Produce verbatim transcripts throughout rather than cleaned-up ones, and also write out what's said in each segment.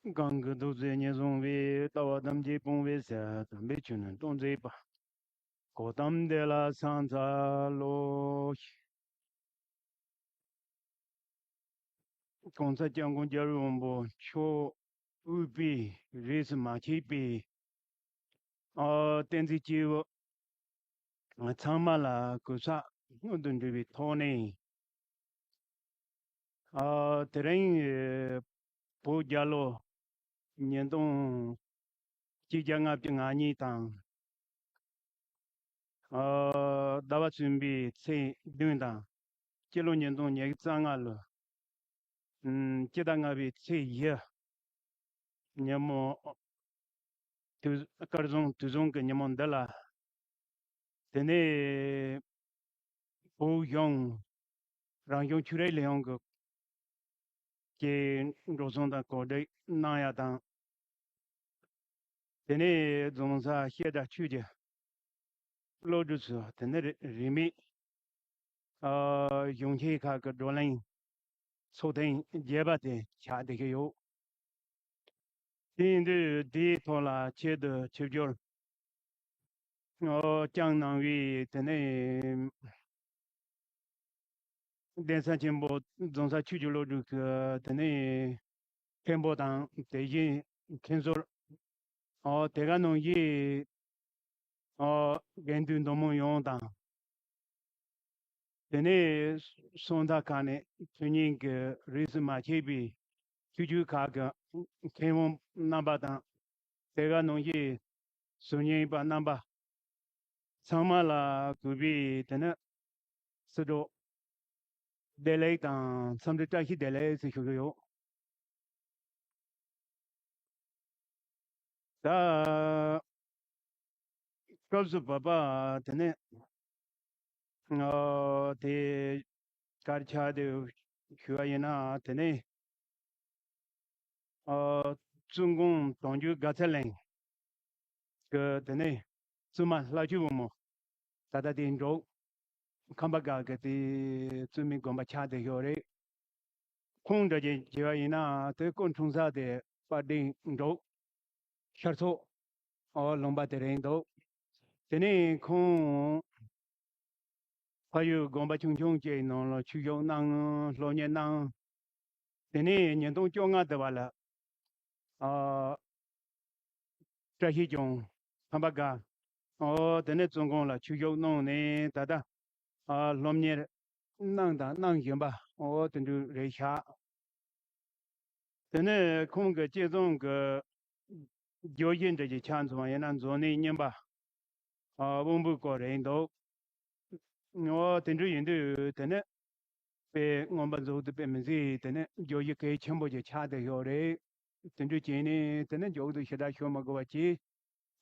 གང་གིས་ཐུགས་བརྩེ་ཉེར་བཟུང་བའི། ལྟ་བ་ཐམས་ཅད་སྤོང་བའི་ཕྱིར། དམ་པའི་ཆོས་ནི་སྟོན་མཛད་པ། གོའུ་ཏམ་དེ་ལ་ཕྱག་འཚལ་ལོ། གོང་ས་སྐྱབས་མགོན་རྒྱལ་བའི་དབང་པོ་མཆོག་དབུས་པའི་རིས་སུ་མ་ཆད་པའི་ཨ་བསྟན་འཛིན་སྐྱེས་བུ་ཚང་མ་ལ་གུས་ཕྱག་སྔོན་དུ་འགྲོ་བའི་ཐོག་ནས། ཨ་དེ་རིང་བོད་རྒྱལ་ལོ་ཉིས་སྟོང་གཅིག་བརྒྱ་ལྔ་བཅུ་ང་གཉིས་དང་། ཨ་ཟླ་བ་གསུམ་པའི་ཚེས་བདུན་དང་། སྤྱི་ལོ་ཉིས་སྟོང་ཉི་ཤུ་རྩ་ལྔ་ལོ། ཨམ་སྤྱི་ཟླ་ལྔ་པའི་ཚེས་བཞི་ཉིན་མོ། དུས་སྐལ་བཟང་དུས་བཟང་གི་ཉིན་མོ་འདི་ལ། དེ་ནས་བོད་གཞུང་རང་སྐྱོང་ཆོས་རིག་ལས་ཁུངས་ཀྱི་ཀྱི་འགྲོ་སོང་དང་གོ་སྒྲིག་གནང་ཡ་དང་། དེ་ནས་རྫོང་སར་བཤད་གྲྭ་ཆོས་ཀྱི་སློབ་ཕྲུག་ཚོས་དེ་ནས་རིས་རིས་མེད་ཨ་གཞུང་ཆེན་ཁག་གི་བགྲོ་གླེང་ཚོགས་ཐེངས་བརྒྱད་པ་དེ་ཆགས་བསྡད་ཀྱི་ཡོད། དེ་ཡིན་དུས་དེའི་ཐོག་ལ་ཆེད་དུ་ཆིབས་བསྒྱུར་ཨོ་བསྐྱངས་གནང་བའི་དེ་ནས་གདན་ས་ཆེན་པོ་རྫོང་སར་ཆོས་ཀྱི་སློབ་ཕྲུག་གི་དེ་ནས་མཁན་པོ་དང་དེ་བཞིན་མཁན་ཟུར། ཨོ་དེ་ག་ནང་བཞིན་ཨོ་དགེ་འདུན་འདུ་མི་ཡོངས་དང་། དེ་ནས་གསུང་ཐག་ཁ་ནས་དོན་སྙིང་གི་རིས་སུ་མ་ཆད་པའི་ཆོས་བརྒྱུད་ཁག་གི་མཁས་དབང་རྣམ་པ་དང་། དེ་ག་ནང་བཞིན་ཟུར་ཉན་པ་རྣམ་པ་ཚང་མ་ལ་གུས་པས་དེ་ནས་བསུ་གྲོགས་བདེ་ལེགས་དང་འཚམས་འདྲི་བཀྲ་ཤིས་བདེ་ལེགས་ཟེར་ཞུ་གི་ཡོད། ད་སྐབས་སུ་བབ་པ་དེ་ནས་ཨ་དེ་དཀར་ཆག་དེ་ཞུ་བ་ཡིན་ན། དེ་ནས་ཨ་བཙུན་དགོན་དོན་བརྒྱུད་དགའ་ཚལ་གླིང་གི་དེ་ནས་བཙུན་མ་ལྷ་ཆོས་བུ་མོ་ད་ལྟ་དེ་འབྲོག་ཁམས་པ་སྒང་གི་དེ་བཙུན་མའི་དགོན་པ་ཆགས་བསྡད་ཡོད་རེད། ཁོང་འདྲ་ཅན་བྱས་པ་ཡིན་ན་དེ་སྐུ་འཁྲུངས་ས་དེ་དཔལ་ལྡན་འབྲོག་ཤར་ཕྱོགས་ཨོ་ལུང་པ་དེ་རེད་འདུག་དེ་ནས་ཁོང་ཕ་ཡུལ་དགོན་པ་ཆུང་ཆུང་ཅིག་ནང་ལ་ཆོས་ཞུགས་གནང་། སློབ་གཉེར་གནང་། དེ་ནས་ཉིས་སྟོང་བཅོ་ལྔ་དེ་བ་ལ་ཨ་བཀྲ་ཤིས་ལྗོངས་ཁམས་པ་སྒང་ཨོ་དེ་ནས་བཙུན་དགོན་ལ་ཆོས་ཞུགས་གནང་ནས་ད་ལྟ་ཨ་སློབ་གཉེར་གནང་དང་གནང་བཞིན་པ་ཨོ་དེ་འདྲ་རེད་ཤག་དེ་ནས་ཁོང་གི་སྐྱེས་རྩོམ་གྱི་བརྗོད་གཞི་འདྲ་ཅིག་ཆ་མཚོན་པ་ཡིན་ན། མཛོད་གནས་རྙིང་པ་ཨ་དབང་པོའི་སྐོར་རེད་འདུག་ཨོ་དེ་འདྲ་ཡིན་དུས་དེ་ནས་དཔེ་མངོན་པ་རྫོགས་སུ་དཔེ་མི་སྲིད་དེ་ནས་བརྗོད་གཞི་གལ་ཆེན་པོ་ཅིག་ཆགས་བསྡད་ཡོད་རེད། དེ་འདྲ་བྱས་ནས་དེ་ནས་མགྱོགས་དུ་ཞེ་དྲག་ཤོད་མ་དགོས་པ་བྱས།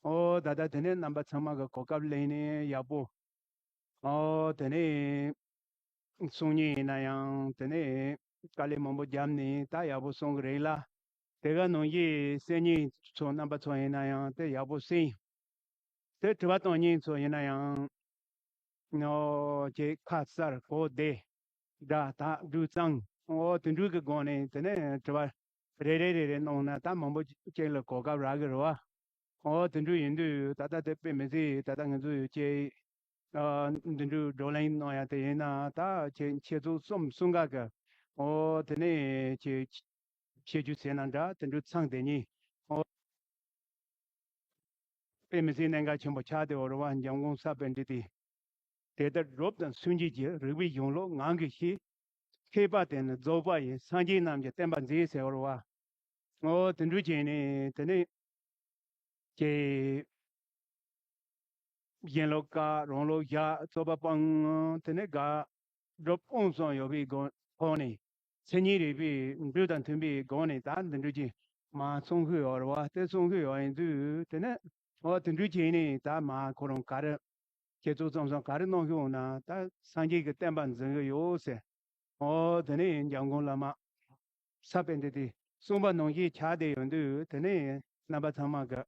ཨོ་ད་ལྟ་དེ་ནས་རྣམ་པ་ཚང་མ་གི་གོ་སྐབས་ལེན་ནས་ཡག་པོ། ཨོ་དེ་ནས་གསུང་མཁན་ཡིན་ན་ཡང་དེ་ནས་དཀའ་ལས་མང་པོ་བརྒྱབ་ནས་ད་ཡག་པོ་གསུང་གི་རེད་ལ། དེ་ག་ནང་བཞིན་གསན་མཁན་ཚོ་རྣམ་པ་ཚོ་ཡིན་ན་ཡང་དེ་ཡག་པོ་གསན། དེ་དྲི་བ་གཏོང་མཁན་ཚོ་ཡིན་ན་ཡང་ཨོ་ཅེ་ཁ་གསལ་གོ་བདེ་སྒྲ་དག་འབྲུ་གཙང་ཨོ་དེ་འདྲ་གི་སྒོ་ནས་དེ་ནས་དྲི་བ་རེ་རེ་རེ་རེ་གནང་ན་ད་མང་པོ་ཅིག་ལ་གོ་སྐབས་རག་གི་རེད་བ། ཨོ་དེ་འདྲ་ཡིན་དུས་ད་ལྟ་དེ་དཔེ་མི་སྲིད། ད་ལྟ་ང་ཚོ་ཡོད་ཅེ་ཨ་འདི་འདྲ་བགྲོ་གླེང་གནང་ཡ་དེ་ཡིན་ན་ད་ཁྱེད་ཁྱེད་ཚོ་གསུམ་གསུམ་ག་གི་ཨོ་དེ་ནས་ཁྱེད་ཁྱེད་རྒྱུ་ཟེར་ན་འདྲ་དེ་འདྲ་ཚང་དེ་ཉིད་ཨོ་དཔེ་མི་སྲིད་གནད་འགག་ཆེན་པོ་ཆགས་བསྡད་ཡོད་རེད་བ། འཇམ་མགོན་ས་པཎྜི་ཏས། དེ་ལྟར་རབ་དང་སངས་རྒྱས་ཀྱི། རིག་པའི་གཞུང་ལུགས་ངང་གིས་ཤེས། མཁས་པ་དེ་ནི་རྫོགས་པ་ཡི། སངས་རྒྱས་རྣམས་ཀྱི་བསྟན་པ་མཛེས་ཟེར་བ་རེད་བ། ཨོ་དེ་འདྲ་བྱས་ནས་དེ་ནས་ཀྱེ། གཞན་ལུགས་བཀག་རང་ལུགས་བཞག་རྩོད་པ་སྤང་། དེ་ནས་དགག་སྒྲུབ་སྤོང་གསུམ་ཡོད་པའི་སྒོ་ཐོག་ནས་མཚན་ཉིད་རིག་པའི་འབྲུ་དང་མཐུན་པའི་སྒོ་ནས་ད་འདི་འདྲ་ཅིག་མ་གསུང་གི་ཡོད་རེད་བ། དེ་གསུང་གི་ཡོད་ཡིན་དུས་དེ་ནས་ཨོ་དེ་འདྲ་བྱས་ནས་ད་མ་ཁོ་རང་ག་རེ་ཁྱེད་ཚོ་རྩོམ་སོང་ག་རེ་གནང་ཤོག་ན་ད་སངས་རྒྱས་ཀྱི་བསྟན་པ་འཛིན་གི་ཡོད་ཟེར། ཨོ་དེ་ནས་འཇམ་མགོན་བླ་མ་ས་པཎྜི་ཏས་གསུངས་པ་ནང་བཞིན་ཆགས་བསྡད་ཡོང་དུས་དེ་ནས་རྣམ་པ་ཚང་མ་གི་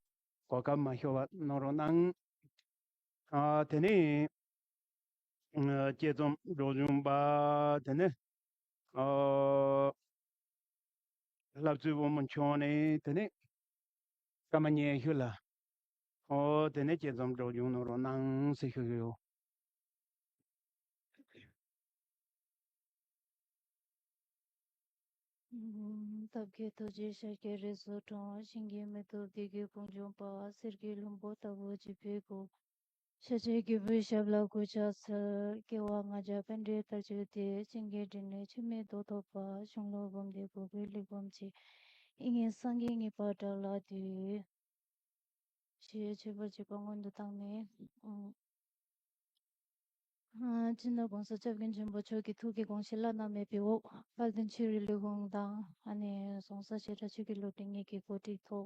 གོ་སྐབས་མ་ཤོར་བ་གནང་རོགས་གནང་། ཨ་དེ་ནས་ཨ་དཔྱད་རྩོམ་སྒྲོག་སྦྱོང་པ་དེ་ནས་ཨ་ ལྷ་བཙུན་བུ་མོ་མཆོག་ནས་དེ་ནས་སྐར་མ་ཉི་ཤུ་ལ། ཨོ་དེ་ནས་དཔྱད་རྩོམ་སྒྲོག་སྦྱང་གནང་རོགས་གནང་ཟེར་ཞུ་གི་ཡོད། ཐབས་མཁས་ཐུགས་རྗེས་ཤཱཀྱའི་རིགས་སུ་འཁྲུངས། ཞིང་གི་མེ་ཏོག་བདེ་སྐྱིད་ཀུན་འབྱུང་པ། གསེར་གྱི་ལྷུན་པོ་ལྟ་བུ་བརྗིད་པའི་སྐུ། ཤཱཀྱའི་རྒྱལ་པོའི་ཞབས་ལ་གུས་ཕྱག་འཚལ། སྐྱེ་བ་ལྔ་བརྒྱ་པཎྜི་ཏར་བརྗོད་དེ། བྱིན་གྱིས་དྲིལ་ནས་འཆི་མེད་དུ་ཐོབ་པ། གཞུང་ལུགས་འབུམ་སྡེ་དགུ་པའི་གླེགས་བམ་གྱི་ཨིན་སྐད་སངས་རྒྱས་ངེས་པར་བཀྲ་ལ་འདུད། ཞེས་མཆོད་པར་བརྗོད་པ་སྔོན་དུ་བཏང་ནས། ཨ། སྤྱི་ནོར་ྋགོང་ས་ྋསྐྱབས་མགོན་ཆེན་པོ་མཆོག་གི་ཐུགས་ཀྱི་དགོངས་བཞེད་བླ་ན་མེད་པའི་འོག་དཔལ་ལྡན་ཆོས་རིག་ལས་ཁུངས་དང་། ཨ་ནི་ྋགོང་ས་བཤད་གྲྭ་ཆོས་ཀྱི་སློབ་གྲྭ་གཉིས་ཀྱི་གོ་སྒྲིག་ཐོག་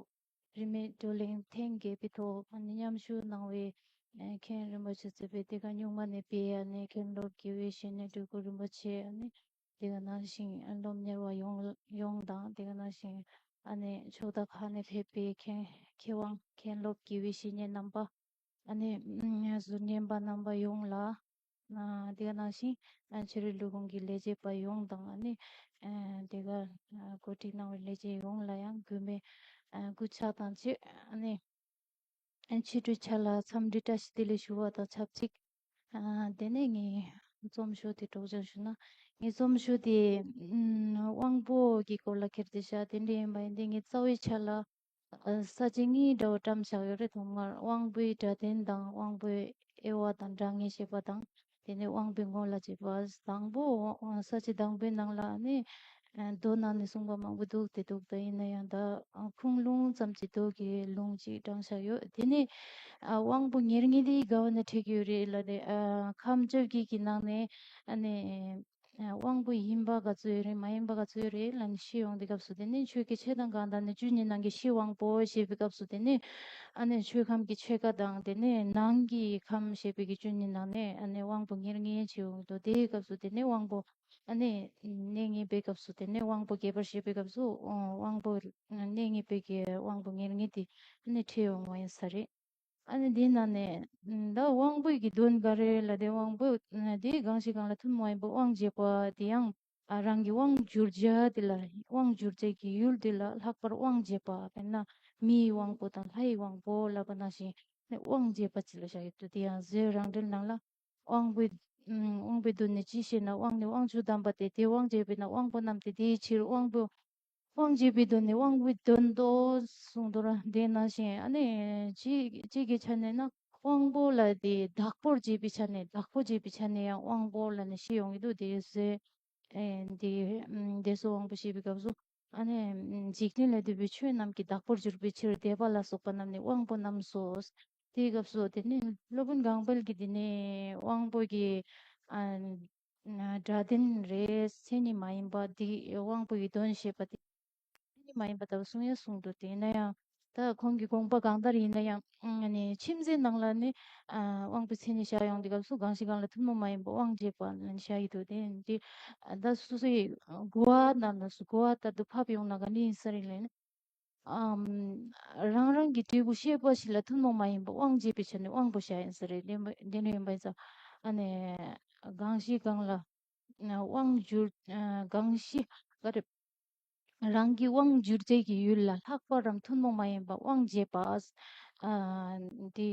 རིས་མེད་བགྲོ་གླེང་ཐེངས་བརྒྱད་པའི་ཐོག་ཨ་ནི་མཉམ་ཞུགས་གནང་བའི་ཨ་མཁན་རིན་པོ་ཆེ་གཙོས་པའི་དེ་ག་སྨྱུག་མ་ནས་ཕེབས་ཨ་ནི་མཁན་སློབ་དགེ་བའི་བཤེས་གཉེན་སྤྲུལ་སྐུ་རིན་པོ་ཆེ། ཨ་ནི་དེ་ག་ནང་བཞིན་སློབ་གཉེར་བ་ཡོངས་ཡོངས་དང་། དེ་ག་ནང་བཞིན་ཨ་ནི་ཕྱོགས་མཐའ་ཁག་ནས་ཕེབས་པའི་མཁན་མཁས་དབང་མཁན་སློབ་དགེ་བའི་བཤེས་གཉེན་རྣམ་པ། ཨ་ནི་ཨ་ཟུར་ཉན་པ་རྣམ་པ་ཡོངས་ལ། ཨ་དེ་ག་ནང་བཞིན་ཨ་ཆོས་རིག་ལས་ཁུངས་ཀྱི་ལས་བྱེད་པ་ཡོངས་དང་། ཨ་ནི་ཨ་དེ་ག་ཨ་གོ་སྒྲིག་གནང་བའི་ལས་བྱེད་ཡོངས་ལ་ཡང་གུས་མོས་ཨ་སྐུ་ཕྱག་དང་བཅས། ཨ་ནི་ཨ་ཆོས་གྲོས་ཆ་ལ་འཚམས་འདྲི་བཀྲ་ཤིས་བདེ་ལེགས་ཞུ་བ་དང་ཆབས་ཅིག་ཨ་དེ་ནས་ངས་རྩོམ་ཤོག་དེ་སྒྲོག་སྦྱང་ཞུ་ན། ངའི་རྩོམ་ཤོག་དེ་ཨ་དབང་པོ་གི་སྐོར་ལ་ཁྱེར་ཏེ་བཞག་དེ་འདྲ་ཡིན་པ་ཡིན་དུས། ངས་རྩ་བའི་ཆ་ལ་ཨ་ས་བཅད་གཉིས་འདྲ་བོ་བཀྲམ་བཞག་ཡོད་རེད། ཐོག་མར་དབང་པོའི་སྒྲ་དོན་དང་། དབང་པོའི་དབྱེ་བ་དང་སྒྲ་ངེས་ཤེས་པ་དང་། དེ་ནས་དབང་པོའི་ངོ་ལ་བྱེད་པ། དང་པོ་ཨ་ས་བཅད་དང་པོའི་ནང་ལ་ནི་ཨ་མདོ་ནང་ནས་གསུངས་པ་མང་པོ་འདུག་དེ་འདུག་ད་ཡིན་ན་ཡང་ད་ཨ་ཁུངས་ལུང་ཙམ་ཅིག་མདོ་གི་ལུང་ཅིག་དྲངས་བཞག་ཡོད། དེ་ནས་ཨ་དབང་པོ་ཉེར་ལྔ་དེ་ག་བ་ནས་འཁྲིད་ཀྱི་ཡོད་རེད་ལབ་དེ། ཨ་ཁམས་བཅོ་བརྒྱད་ཀྱི་ནང་ནས་ཨ་ནི་ཨ་དབང་པོ་ཡིན་པ་ག་ཚོད་ཡོད་རེད། མ་ཡིན་པ་ག་ཚོད་ཡོད་རེད་ལབ་ནས་ཤེས་ཡོང་དུས་སྐབས་སུ། དེ་ནས་ཆོས་ཀྱི་ཕྱི་དང་གང་དག་ནི། བཅུ་གཉིས་ནང་གི་ཕྱི་དབང་པོ་ཞེས་པའི་སྐབས་སུ། དེ་ནས་ཨ་ནི་ཆོས་ཁམས་ཀྱི་ཕྱེད་ཀ་དང་། དེ་ནས་ནང་གི་ཁམས་ཞེས་པའི་གི་བཅུ་གཉིས་ནང་ནས་ཨ་ནི་དབང་པོ་ཉེར་ལྔ་ཅིག་ཡོང་གི་འདུག་དེའི་སྐབས་སུ་དེ་ནས་དབང་པོ་ཨ་ནི་གནས་ངེས་པའི་སྐབས་སུ། དེ་ནས་དབང་པོ་རྒྱས་པར་བཤད་པའི་སྐབས་སུ། ཨོ་དབང་པོ་གནས་ངེས་པའི་གི་དབང་པོ་ཉེར་ལྔ་དེ་ཨ་ནི་འཁྲིད་ཡོང་བ་ཡིན་ས་རེད། ཨ་ནི་དེའི་ནང་ནས་ད་དབང་པོའི་གི་དོན་ག་རེ་ལབ་དེ། དབང་པོ་དེ་གང་ཞིག་གང་ལ་ཐུན་མོང་མ་ཡིན་པ་དབང་བྱེད་པ་དེ་ཡང་ཨ་རང་གི་དབང་བསྒྱུར་བྱ་དེ་ལ། དབང་བསྒྱུར་བྱེད་ཀྱི་ཡུལ་དེ་ལ་ལྷག་པར་དབང་བྱེད་པ། དཔེར་ན་མིའི་དབང་པོ་དང་ལྷའི་དབང་པོ་ལབ་པ་ནང་བཞིན་དབང་བྱེད་པ་ཅིག་ལ་བཞག་ཡོད་དུས། དེ་ཡང་ཟེར་རང་འགྲེལ་ནང་ལ་དབང་པོའི་ཨ་དབང་པོའི་དོན་ནི་ཅི་ཞེ་ན། དབང་ནི་དབང་ཕྱུག་དམ་པ་སྟེ། དེ་དབང་བྱེད་པས་ན་དབང་པོ་རྣམས་ཏེ། དེའི་ཕྱིར་དབང་པོ་དབང་བྱེད་པའི་དོན་ནི་དབང་པོའི་དོན་ཏོ་གསུངས་དོ། ར་དེ་ནང་བཞིན་ཨ་ནི་གཅིག་གཅིག་གི་ཆ་ནས་ན་དབང་པོ་ལ་དེ་བདག་པོར་བྱེད་པའི་ཆ་ནས། བདག་པོ་བྱེད་པའི་ཆ་ནས་ཡང་དབང་པོ་ལབ་ནས་ཤེས་ཡོང་གི་འདུག་དེ་ཟེར། ཨེ་འདི་ཨམ་དེ་ཚོ་དབང་པོ་ཞེས་པའི་སྐབས་སུ། ཨ་ནི་ཨམ་འཇིག་རྟེན་ལས་འདས་པའི་ཆོས་རྣམས་ཀྱི་བདག་པོར་གྱུར་པའི་ཕྱིར་དད་པ་ལ་སོགས་པ་རྣམས་ནི་དབང་པོ་རྣམས་སོ། དེའི་སྐབས་སུ་དེ་ནི་སློབ་དཔོན་གང་པལ་གྱིས་དེ་ནི་དབང་པོ་གི་ཨ་སྒྲ་དོན་རེད། མཚན་ཉིད་མ་ཡིན་པ་འདི། དབང་པོ་ཡི་དོན་ཞེས་པ་དེ་མཚན་ཉིད་མ་ཡིན་པ་ལྟ་བུ་གསུང་ཡང་གསུངས་འདུག་དེ་ཡིན་ན་ཡང་ད་ཁོང་གི་དགོངས་པ་གང་ལྟར་ཡིན་ན་ཡང་། ཨ་ནི་མཆིམས་བརྩེགས་ནང་ལ་ནི་ཨ་དབང་པོའི་མཚན་ཉིད་བཞག་ཡོང་དུས་སྐབས་སུ། གང་ཞིག་གང་ལ་ཐུན་མོང་མ་ཡིན་པ་དབང་བྱེད་པ་ལ་ནི་བཞག་ཡོད་འདུག་དེ་འདི་ད་སོ་སོའི་གོ་བ་ནང་ལ་སོ་གོ་བ་ལྟར་དུ་ཕབ་ཡོང་ན་ག་འདྲ་ཡིན་ས་རེད་ལབ་ན། ཨམ། རང་རང་གི་འབྲས་བུ་ཤེས་པ་ཞིག་ལ་ཐུན་མོང་མ་ཡིན་པ་དབང་བྱེད་པའི་ཆ་ནས་དབང་པོ་བཞག་ཡིན་ས་རེད། དེ་འདྲ་ཡིན་པ་ཡིན་ཙང་། ཨ་ནི་གང་ཞིག་གང་ལ་དབང་བསྒྱུར། གང་ཞིག་ག་རེ། རང་གི་དབང་བསྒྱུར་བྱེད་ཀྱི་ཡུལ་ལ་ལྷག་པར་རམ་ཐུན་མོང་མ་ཡིན་པ་དབང་བྱེད་པ། ཨ་དེ་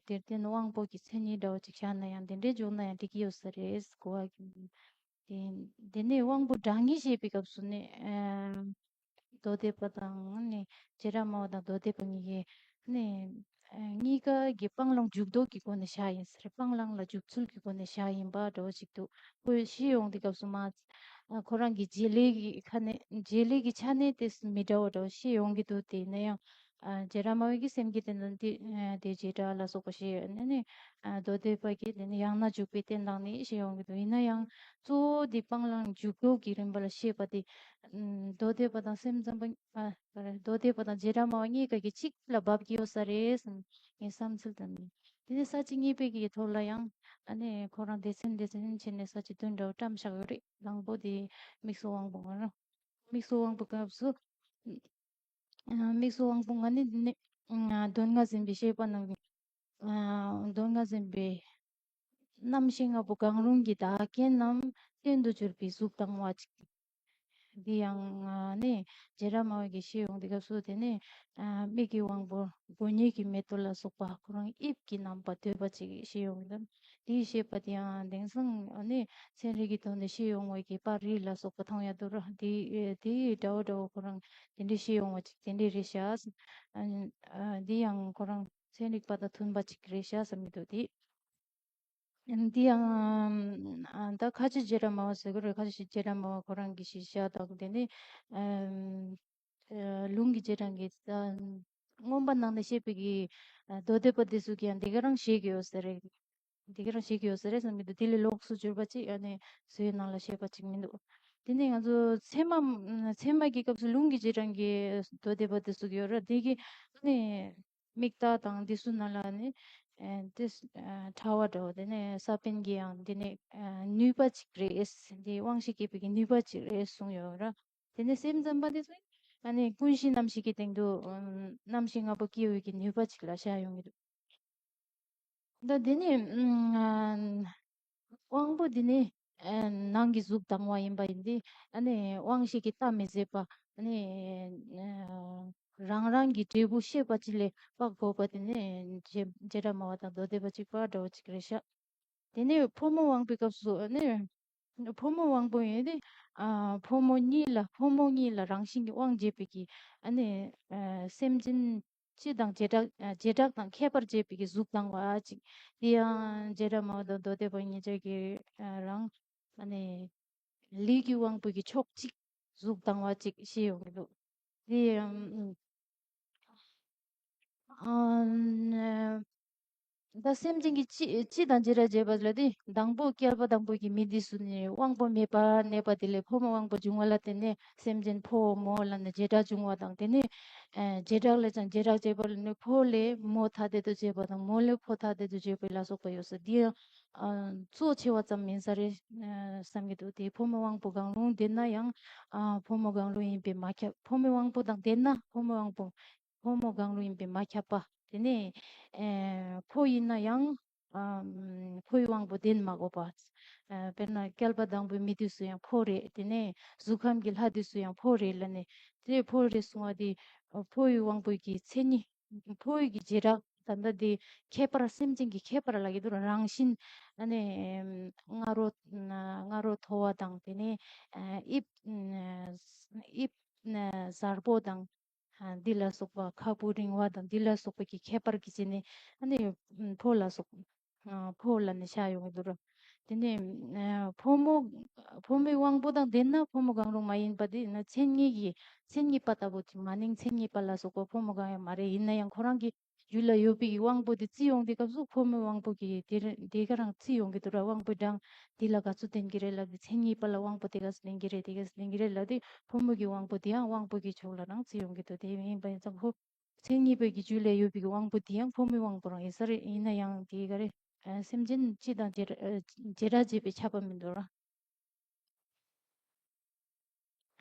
དེར་བརྟེན་དབང་པོ་གི་མཚན་ཉིད་འདྲ་བོ་ཅིག་བཞག་ན་ཡང་དེ་འདྲའི་འཇོག་ན་ཡང་འགྲིག་གི་ཡོད་ས་རེད། གོ་བ་གི། དེ་དེ་ནས་དབང་པོ་སྒྲ་ངེས་ཞེས་པའི་སྐབས་སུ་ནི། ཨ་མདོ་སྡེ་པ་དང་ནི་བྱེ་བྲག་སྨྲ་བ་དང་མདོ་སྡེ་པ་གཉིས་ཀྱིས་ནི་ཨ་གཉིས་ཀ་གི་སྤང་བླང་འཇུག་ལྡོག་གི་སྒོ་ནས་བཞག་ཡིན་ཟེར། སྤང་བླང་ལ་འཇུག་ཚུལ་གྱི་སྒོ་ནས་བཞག་ཡིན་པ་འདྲ་བོ་ཞིག་འདུག་ཁོས་ཤེས་ཡོང་དུས་སྐབས་སུ་མ། ཨ་ཁོ་རང་གི་བྱེད་ལས་ཀྱི་ཁ་ནས། བྱེད་ལས་ཀྱི་ཆ་ནས་དེ་མི་འདྲ་བ་འདྲ་བོ་ཤེས་ཡོང་གི་འདུག་དེ་ཡིན་ན་ཡང་། ཨ་བྱེ་བྲག་སྨྲ་བའི་གི་སེམས་ཀྱི་དོན་དང་དེ་ཨ་དེ་བྱེ་བྲག་ལ་སོགས་པ་ཤེས་ཡོད་ནས་ནི། ཨ་མདོ་སྡེ་པ་གིས་དེ་ནི་ཡང་ན་འཇུག་པའི་རྟེན་དང་ནི་ཞེས་ཡོང་གི་འདུག་ཡིན་ན་ཡང་གཙོ་བོ་དེ་སྤང་བླང་འཇུག་ལྡོག་གི་རིམ་པ་ལ་བཤད་པ་དེ། ཨམ་མདོ་སྡེ་པ་དང་སེམས་ཙམ་པ། ཨ་མདོ་སྡེ་པ་དང་བྱེ་བྲག་སྨྲ་བ་གཉིས་ཀ་གི་གཅིག་ལ་འབབ་ཀྱི་ཡོད་ས་རེད་བསམ། ངའི་བསམ་ཚུལ་དང་ནི། དེ་ནས་ས་བཅད་གཉིས་པའི་གི་ཐོག་ལ་ཡང་ཨ་ནི་ཁོ་རང་སྡེ་ཚན་སྡེ་ཚན་བྱས་ནས་ས་བཅད་བདུན་འདྲ་བོ་བཀྲམ་བཞག་ཡོད་རེད། དང་པོ་དེ་དམིགས་སུ་དབང་པོ་ལྔ་རེད། དམིགས་སུ་དབང་པོ་སྐབས་སུ། ཨ་དམིགས་སུ་དབང་པོ་ལྔ་ནི་ནི། ཨ་དོན་ལྔ་ཟིན་པའི་བཤད་པ་རྣམས། ཨ་དོན་ལྔ་ཟིན་པའི་རྣམ་ཤེས་ལྔ་པོ་གང་རུང་གི་བདག་རྐྱེན་ནམ་རྟེན་དུ་གྱུར་པའི་གཟུགས་དང་བ་ཅིག་འདི་ཡང་ནི་བྱེ་བྲག་སྨྲ་བ་གིས་བཤད་ཡོང་དུས་སྐབས་སུ་དེ་ནི་མིག་གི་དབང་པོ་སྒོ་ཉིད་ཀྱི་མེ་ཏོག་ལ་སོགས་པ་ཁོ་རང་དབྱིབས་ཀྱི་རྣམ་པ་འདོད་པ་ཅིག་བཤད་ཡོང་གི་འདུག་དེའི་བཤད་པ་དེ་ཡང་དེང་སང་ནི་ཚན་རིག་གི་ཐོག་ནས་བཤད་ཡོང་བའི་གི་པར་རིས་ལ་སོགས་པ་མཐོང་ཡ་འདུག་ར། དེ་དེ་འདྲ་བོ་འདྲ་བོ་ཁོ་རང་དེ་འདྲའི་བཤད་ཡོང་བ་ཅིག་དེ་འདྲའི་རེད་ཤག་འདི་ཡང་ཁོ་རང་ཚན་རིག་པ་དང་མཐུན་པ་ཅིག་རེད་ཤག་བསམ་གྱི་འདུག་དེ། འདི་ཡང་ཨ་ད་ཁ་ཆེ་བྱེ་བྲག་སྨྲ་བ་ཟེར་གི་རེད། ཁ་ཆེ་བྱེ་བྲག་སྨྲ་བ་ཁོ་རང་གི་གཞི་བཞག་དང་དེ་ནི་ཨམ་ཨ་ལུང་གི་རྗེས་འབྲང་གི་ཨ་མངོན་པ་ནང་ནས་བཤད་པའི་གི་ཨ་མདོ་སྡེ་པ་དེ་ཚོ་གིས་ཡང་འདི་ག་རང་བཤད་ཀྱི་ཡོད་ས་རེད། འདི་ག་རང་བཤད་ཀྱི་ཡོད་ས་རེད་བསམ་གྱི་འདུག་དེ་ལས་ལོགས་སུ་གྱུར་པ་ཅིག་ཨ་ནི་བཟོའི་ནང་ལ་བཤད་པ་ཅིག་མི་འདུག་དེ་ནི་ང་ཚོ་ཚད་མ་ཚད་མ་གི་སྐབས་སུ་ལུང་གི་རྗེས་འབྲང་གི་མདོ་སྡེ་པ་དེ་ཚོ་གི་ཡོད་རེད། དེ་གི་ཨ་ནི། མིག་རྟགས་དང་འདི་ཚོ་ནང་ལ་ནི་ཨ་དེ་ཨ་ཕྲ་བ་འདྲ་བོ་དེ་ནས་ས་པཎ་གྱི་ཡང་འདི་ནི་ཨ་ནུས་པ་ཅིག་རེད། འདི་དབང་ཤེས་སྐྱེད་པའི་གི་ནུས་པ་ཅིག་རེད་གསུངས་ཡོད་ར། དེ་ནས་སེམས་ཙམ་པ་དེ་ཚོས་ཨ་ནི་ཀུན་གཞི་རྣམ་ཤེས་ཀྱི་སྟེང་དུ་ཨམ་རྣམ་ཤེས་ལྔ་པོ་སྐྱེ་བའི་གི་ནུས་པ་ཅིག་ལ་བཞག་ཡོང་གི་འདུག་ད་དེ་ནས་ཨམ་དབང་པོ་འདི་ནི་ཨ་ནང་གི་གཟུགས་དང་བ་ཡིན་པ་ཡིན་ཏེ། ཨ་ནི་དབང་ཤེས་ཀྱིས་བལྟ་མི་བཟོད་པ། ཨ་ནི་ཨ་རང་རང་གི་འབྲས་བུ་ཤེས་པ་ཅིག་ལས་དཔག་དགོས་པ་དེ་ནི་བྱེ་བྱེ་བྲག་སྨྲ་བ་དང་མདོ་སྡེ་པ་གཅིག་པ་འདྲ་བོ་ཅིག་རེད་ཤག་དེ་ནས་ཕོ་མོ་དབང་པོའི་སྐབས་སུ་ཨ་ནི་ཕོ་མོ་དབང་པོ་ཡིན་ཏེ། ཨ་ཕོ་མོ་གཉིས་ལ་ཕོ་མོ་གཉིས་ལ་རང་བཞིན་གྱིས་དབང་བྱེད་པའི་གི་ཨ་ནི་ཨ་སེམས་ཅན། སྤྱི་དང་བྱེ་བྲག་ཨ་བྱེ་བྲག་དང་ཁྱད་པར་འབྱེད་པའི་གི་གཟུགས་དང་བ་ཅིག་དེ་ཡང་བྱེ་བྲག་སྨྲ་བ་དང་མདོ་སྡེ་པ་གཉིས་ཆ་གི་ཨ་རང་ཨ་ནི་ལུས་ཀྱི་དབང་པོ་གི་ཕྱོགས་གཅིག་གཟུགས་དང་བ་ཅིག་བཤད་ཡོང་གི་འདུག་དེ་ཡང་ཨ་ནི་ད་སེམས་ཅན་གྱི་སྤྱི་སྤྱི་དང་བྱེ་བྲག་འབྱེད་པ་ལ་དེ་དང་པོ་བསྐལ་པ་དང་པོ་གི་མི་དེ་ཚོ་ནི་དབང་པོ་མེད་པར་གནས་པ་དེ་ལས་ཕོ་མོ་དབང་པོ་བྱུང་བ་ལ་བརྟེན་ནས་སེམས་ཅན་ཕོ་མོ་ལ་ནི་བྱེ་བྲག་བྱུང་བ་དང་། དེ་ནས་ཨ་བྱེ་བྲག་ལས་ཀྱང་བྱེ་བྲག་འབྱེད་པ་ལ་ནི་ཕོ་ལས་མོ་ཐ་དད་དུ་བྱེད་པ་དང་མོ་ལས་ཕོ་ཐ་དད་དུ་བྱེད་པ་ལ་སོགས་པ་ཡོད་ས་འདི་ཡང་ཨ་གཙོ་ཆེ་བ་ཙམ་མིན་ས་རེད་ཨ་བསམ་གྱི་འདུག་དེ་ཕོ་མོ་དབང་པོ་གང་རུང་ལྡན་ན་ཡང་ཨ་ཕོ་མོ་གང་རུང་ཡིན་པས་མ་ཁྱབ། ཕོ་མོའི་དབང་པོ་དང་ལྡན་ན་ཕོ་མོའི་དབང་པོ་ཕོ་མོ་གང་རུང་ཡིན་པས་མ་ཁྱབ་པ། དེ་ནས་ཨ་ཕོ་ཡིན་ན་ཡང་ཨ་ཕོའི་དབང་པོ་ལྡན་མ་དགོས་པ། ཨ་དཔེར་ན་བསྐལ་པ་དང་པོའི་མི་དེ་ཚོ་ཡང་ཕོ་རེད། དེ་ནས་གཟུགས་ཁམས་ཀྱི་ལྷ་དེ་ཚོ་ཡང་ཕོ་རེད་ལབ་ནས། དེ་ཕོ་རེད་གསུང་བ་དེ་ཕོའི་དབང་པོ་གི་མཚན་ཉིད། ཕོ་ཡི་གི་བྱེ་བྲག་ད་ལྟ་དེ་ཁྱད་པར་སེམས་ཅན་གྱི་ཁྱད་པར་ལབ་ཀྱི་འདུག་རང་བཞིན་ཨ་ནི་ང་རོ་ང་རོ་མཐོ་བ་དང་། དེ་ནས་ཨ་དབྱིབས་ཨ་དབྱིབས་ཨ་གཟར་པོ་དང་། ཨ་འདི་ལ་སོགས་པ་ཁ་སྤུ་རིང་བ་དང་འདི་ལ་སོགས་པ་གི་ཁྱད་པར་གྱི་ཆ་ནས་ཨ་ནི་ཕོ་ལ་སོགས་ཨ་ཕོ་ལབ་ནས་བཞག་ཡོང་གི་འདུག་ར། དེ་ནས་ཨ་ཕོ་མོ་ཕོ་མོའི་དབང་པོ་དང་ལྡན་ན་ཕོ་མོ་གང་རུང་མ་ཡིན་པ་དེ་ན་མཚན་ཉིད་ཀྱི་མཚན་ཉིད་པ་ལྟ་བུ་དེ་མ་ནིང་མཚན་ཉིད་པ་ལ་སོགས་པ་ཕོ་མོ་གང་ཡང་མ་རེད། ཡིན་ན་ཡང་ཁོ་རང་གི་རྒྱུད་ལ་ཡོད་པའི་དབང་པོ་དེ་བརྩི་ཡོང་དུས་སྐབས་སུ་ཕོ་མོའི་དབང་པོ་གི་དེ་རེ་དེ་ག་རང་བརྩི་ཡོང་གི་འདུག་ར། དབང་པོའི་གྲངས་འདི་ལ་ག་ཚོད་ལྡན་གྱི་རེད་ལབ་དུས་མཚན་ཉིད་པ་ལ་དབང་པོ་དེ་ག་ཚོད་ལྡན་གྱི་རེད། དེ་ག་ཚོད་ལྡན་གྱི་རེད་ལབ་དུས་ཕོ་མོ་གི་དབང་པོ་དེ་ཡང་དབང་པོ་གི་ཕྱོགས་ལ་རང་བརྩི་ཡོང་གི་འདུག་དེ་ཡིན་པ་ཡིན་ཙང་ཁོ་མཚན་ཉིད་པའི་གི་རྒྱུད་ལ་ཡོད་པའི་དབང་པོ་དེ་ཡང་ཕོ་མོའི་དབང་པོ་རང་ཡིན་ས་རེད། ཡིན་ན་ཡང་དེ་ག་རེ་ཨ་སེམས་ཅན་སྤྱི་དང་བྱེ་བྲག་བྱེ་བྲག་འབྱེད་པས་ཁྱབ་པ་མི་འདུག་ར།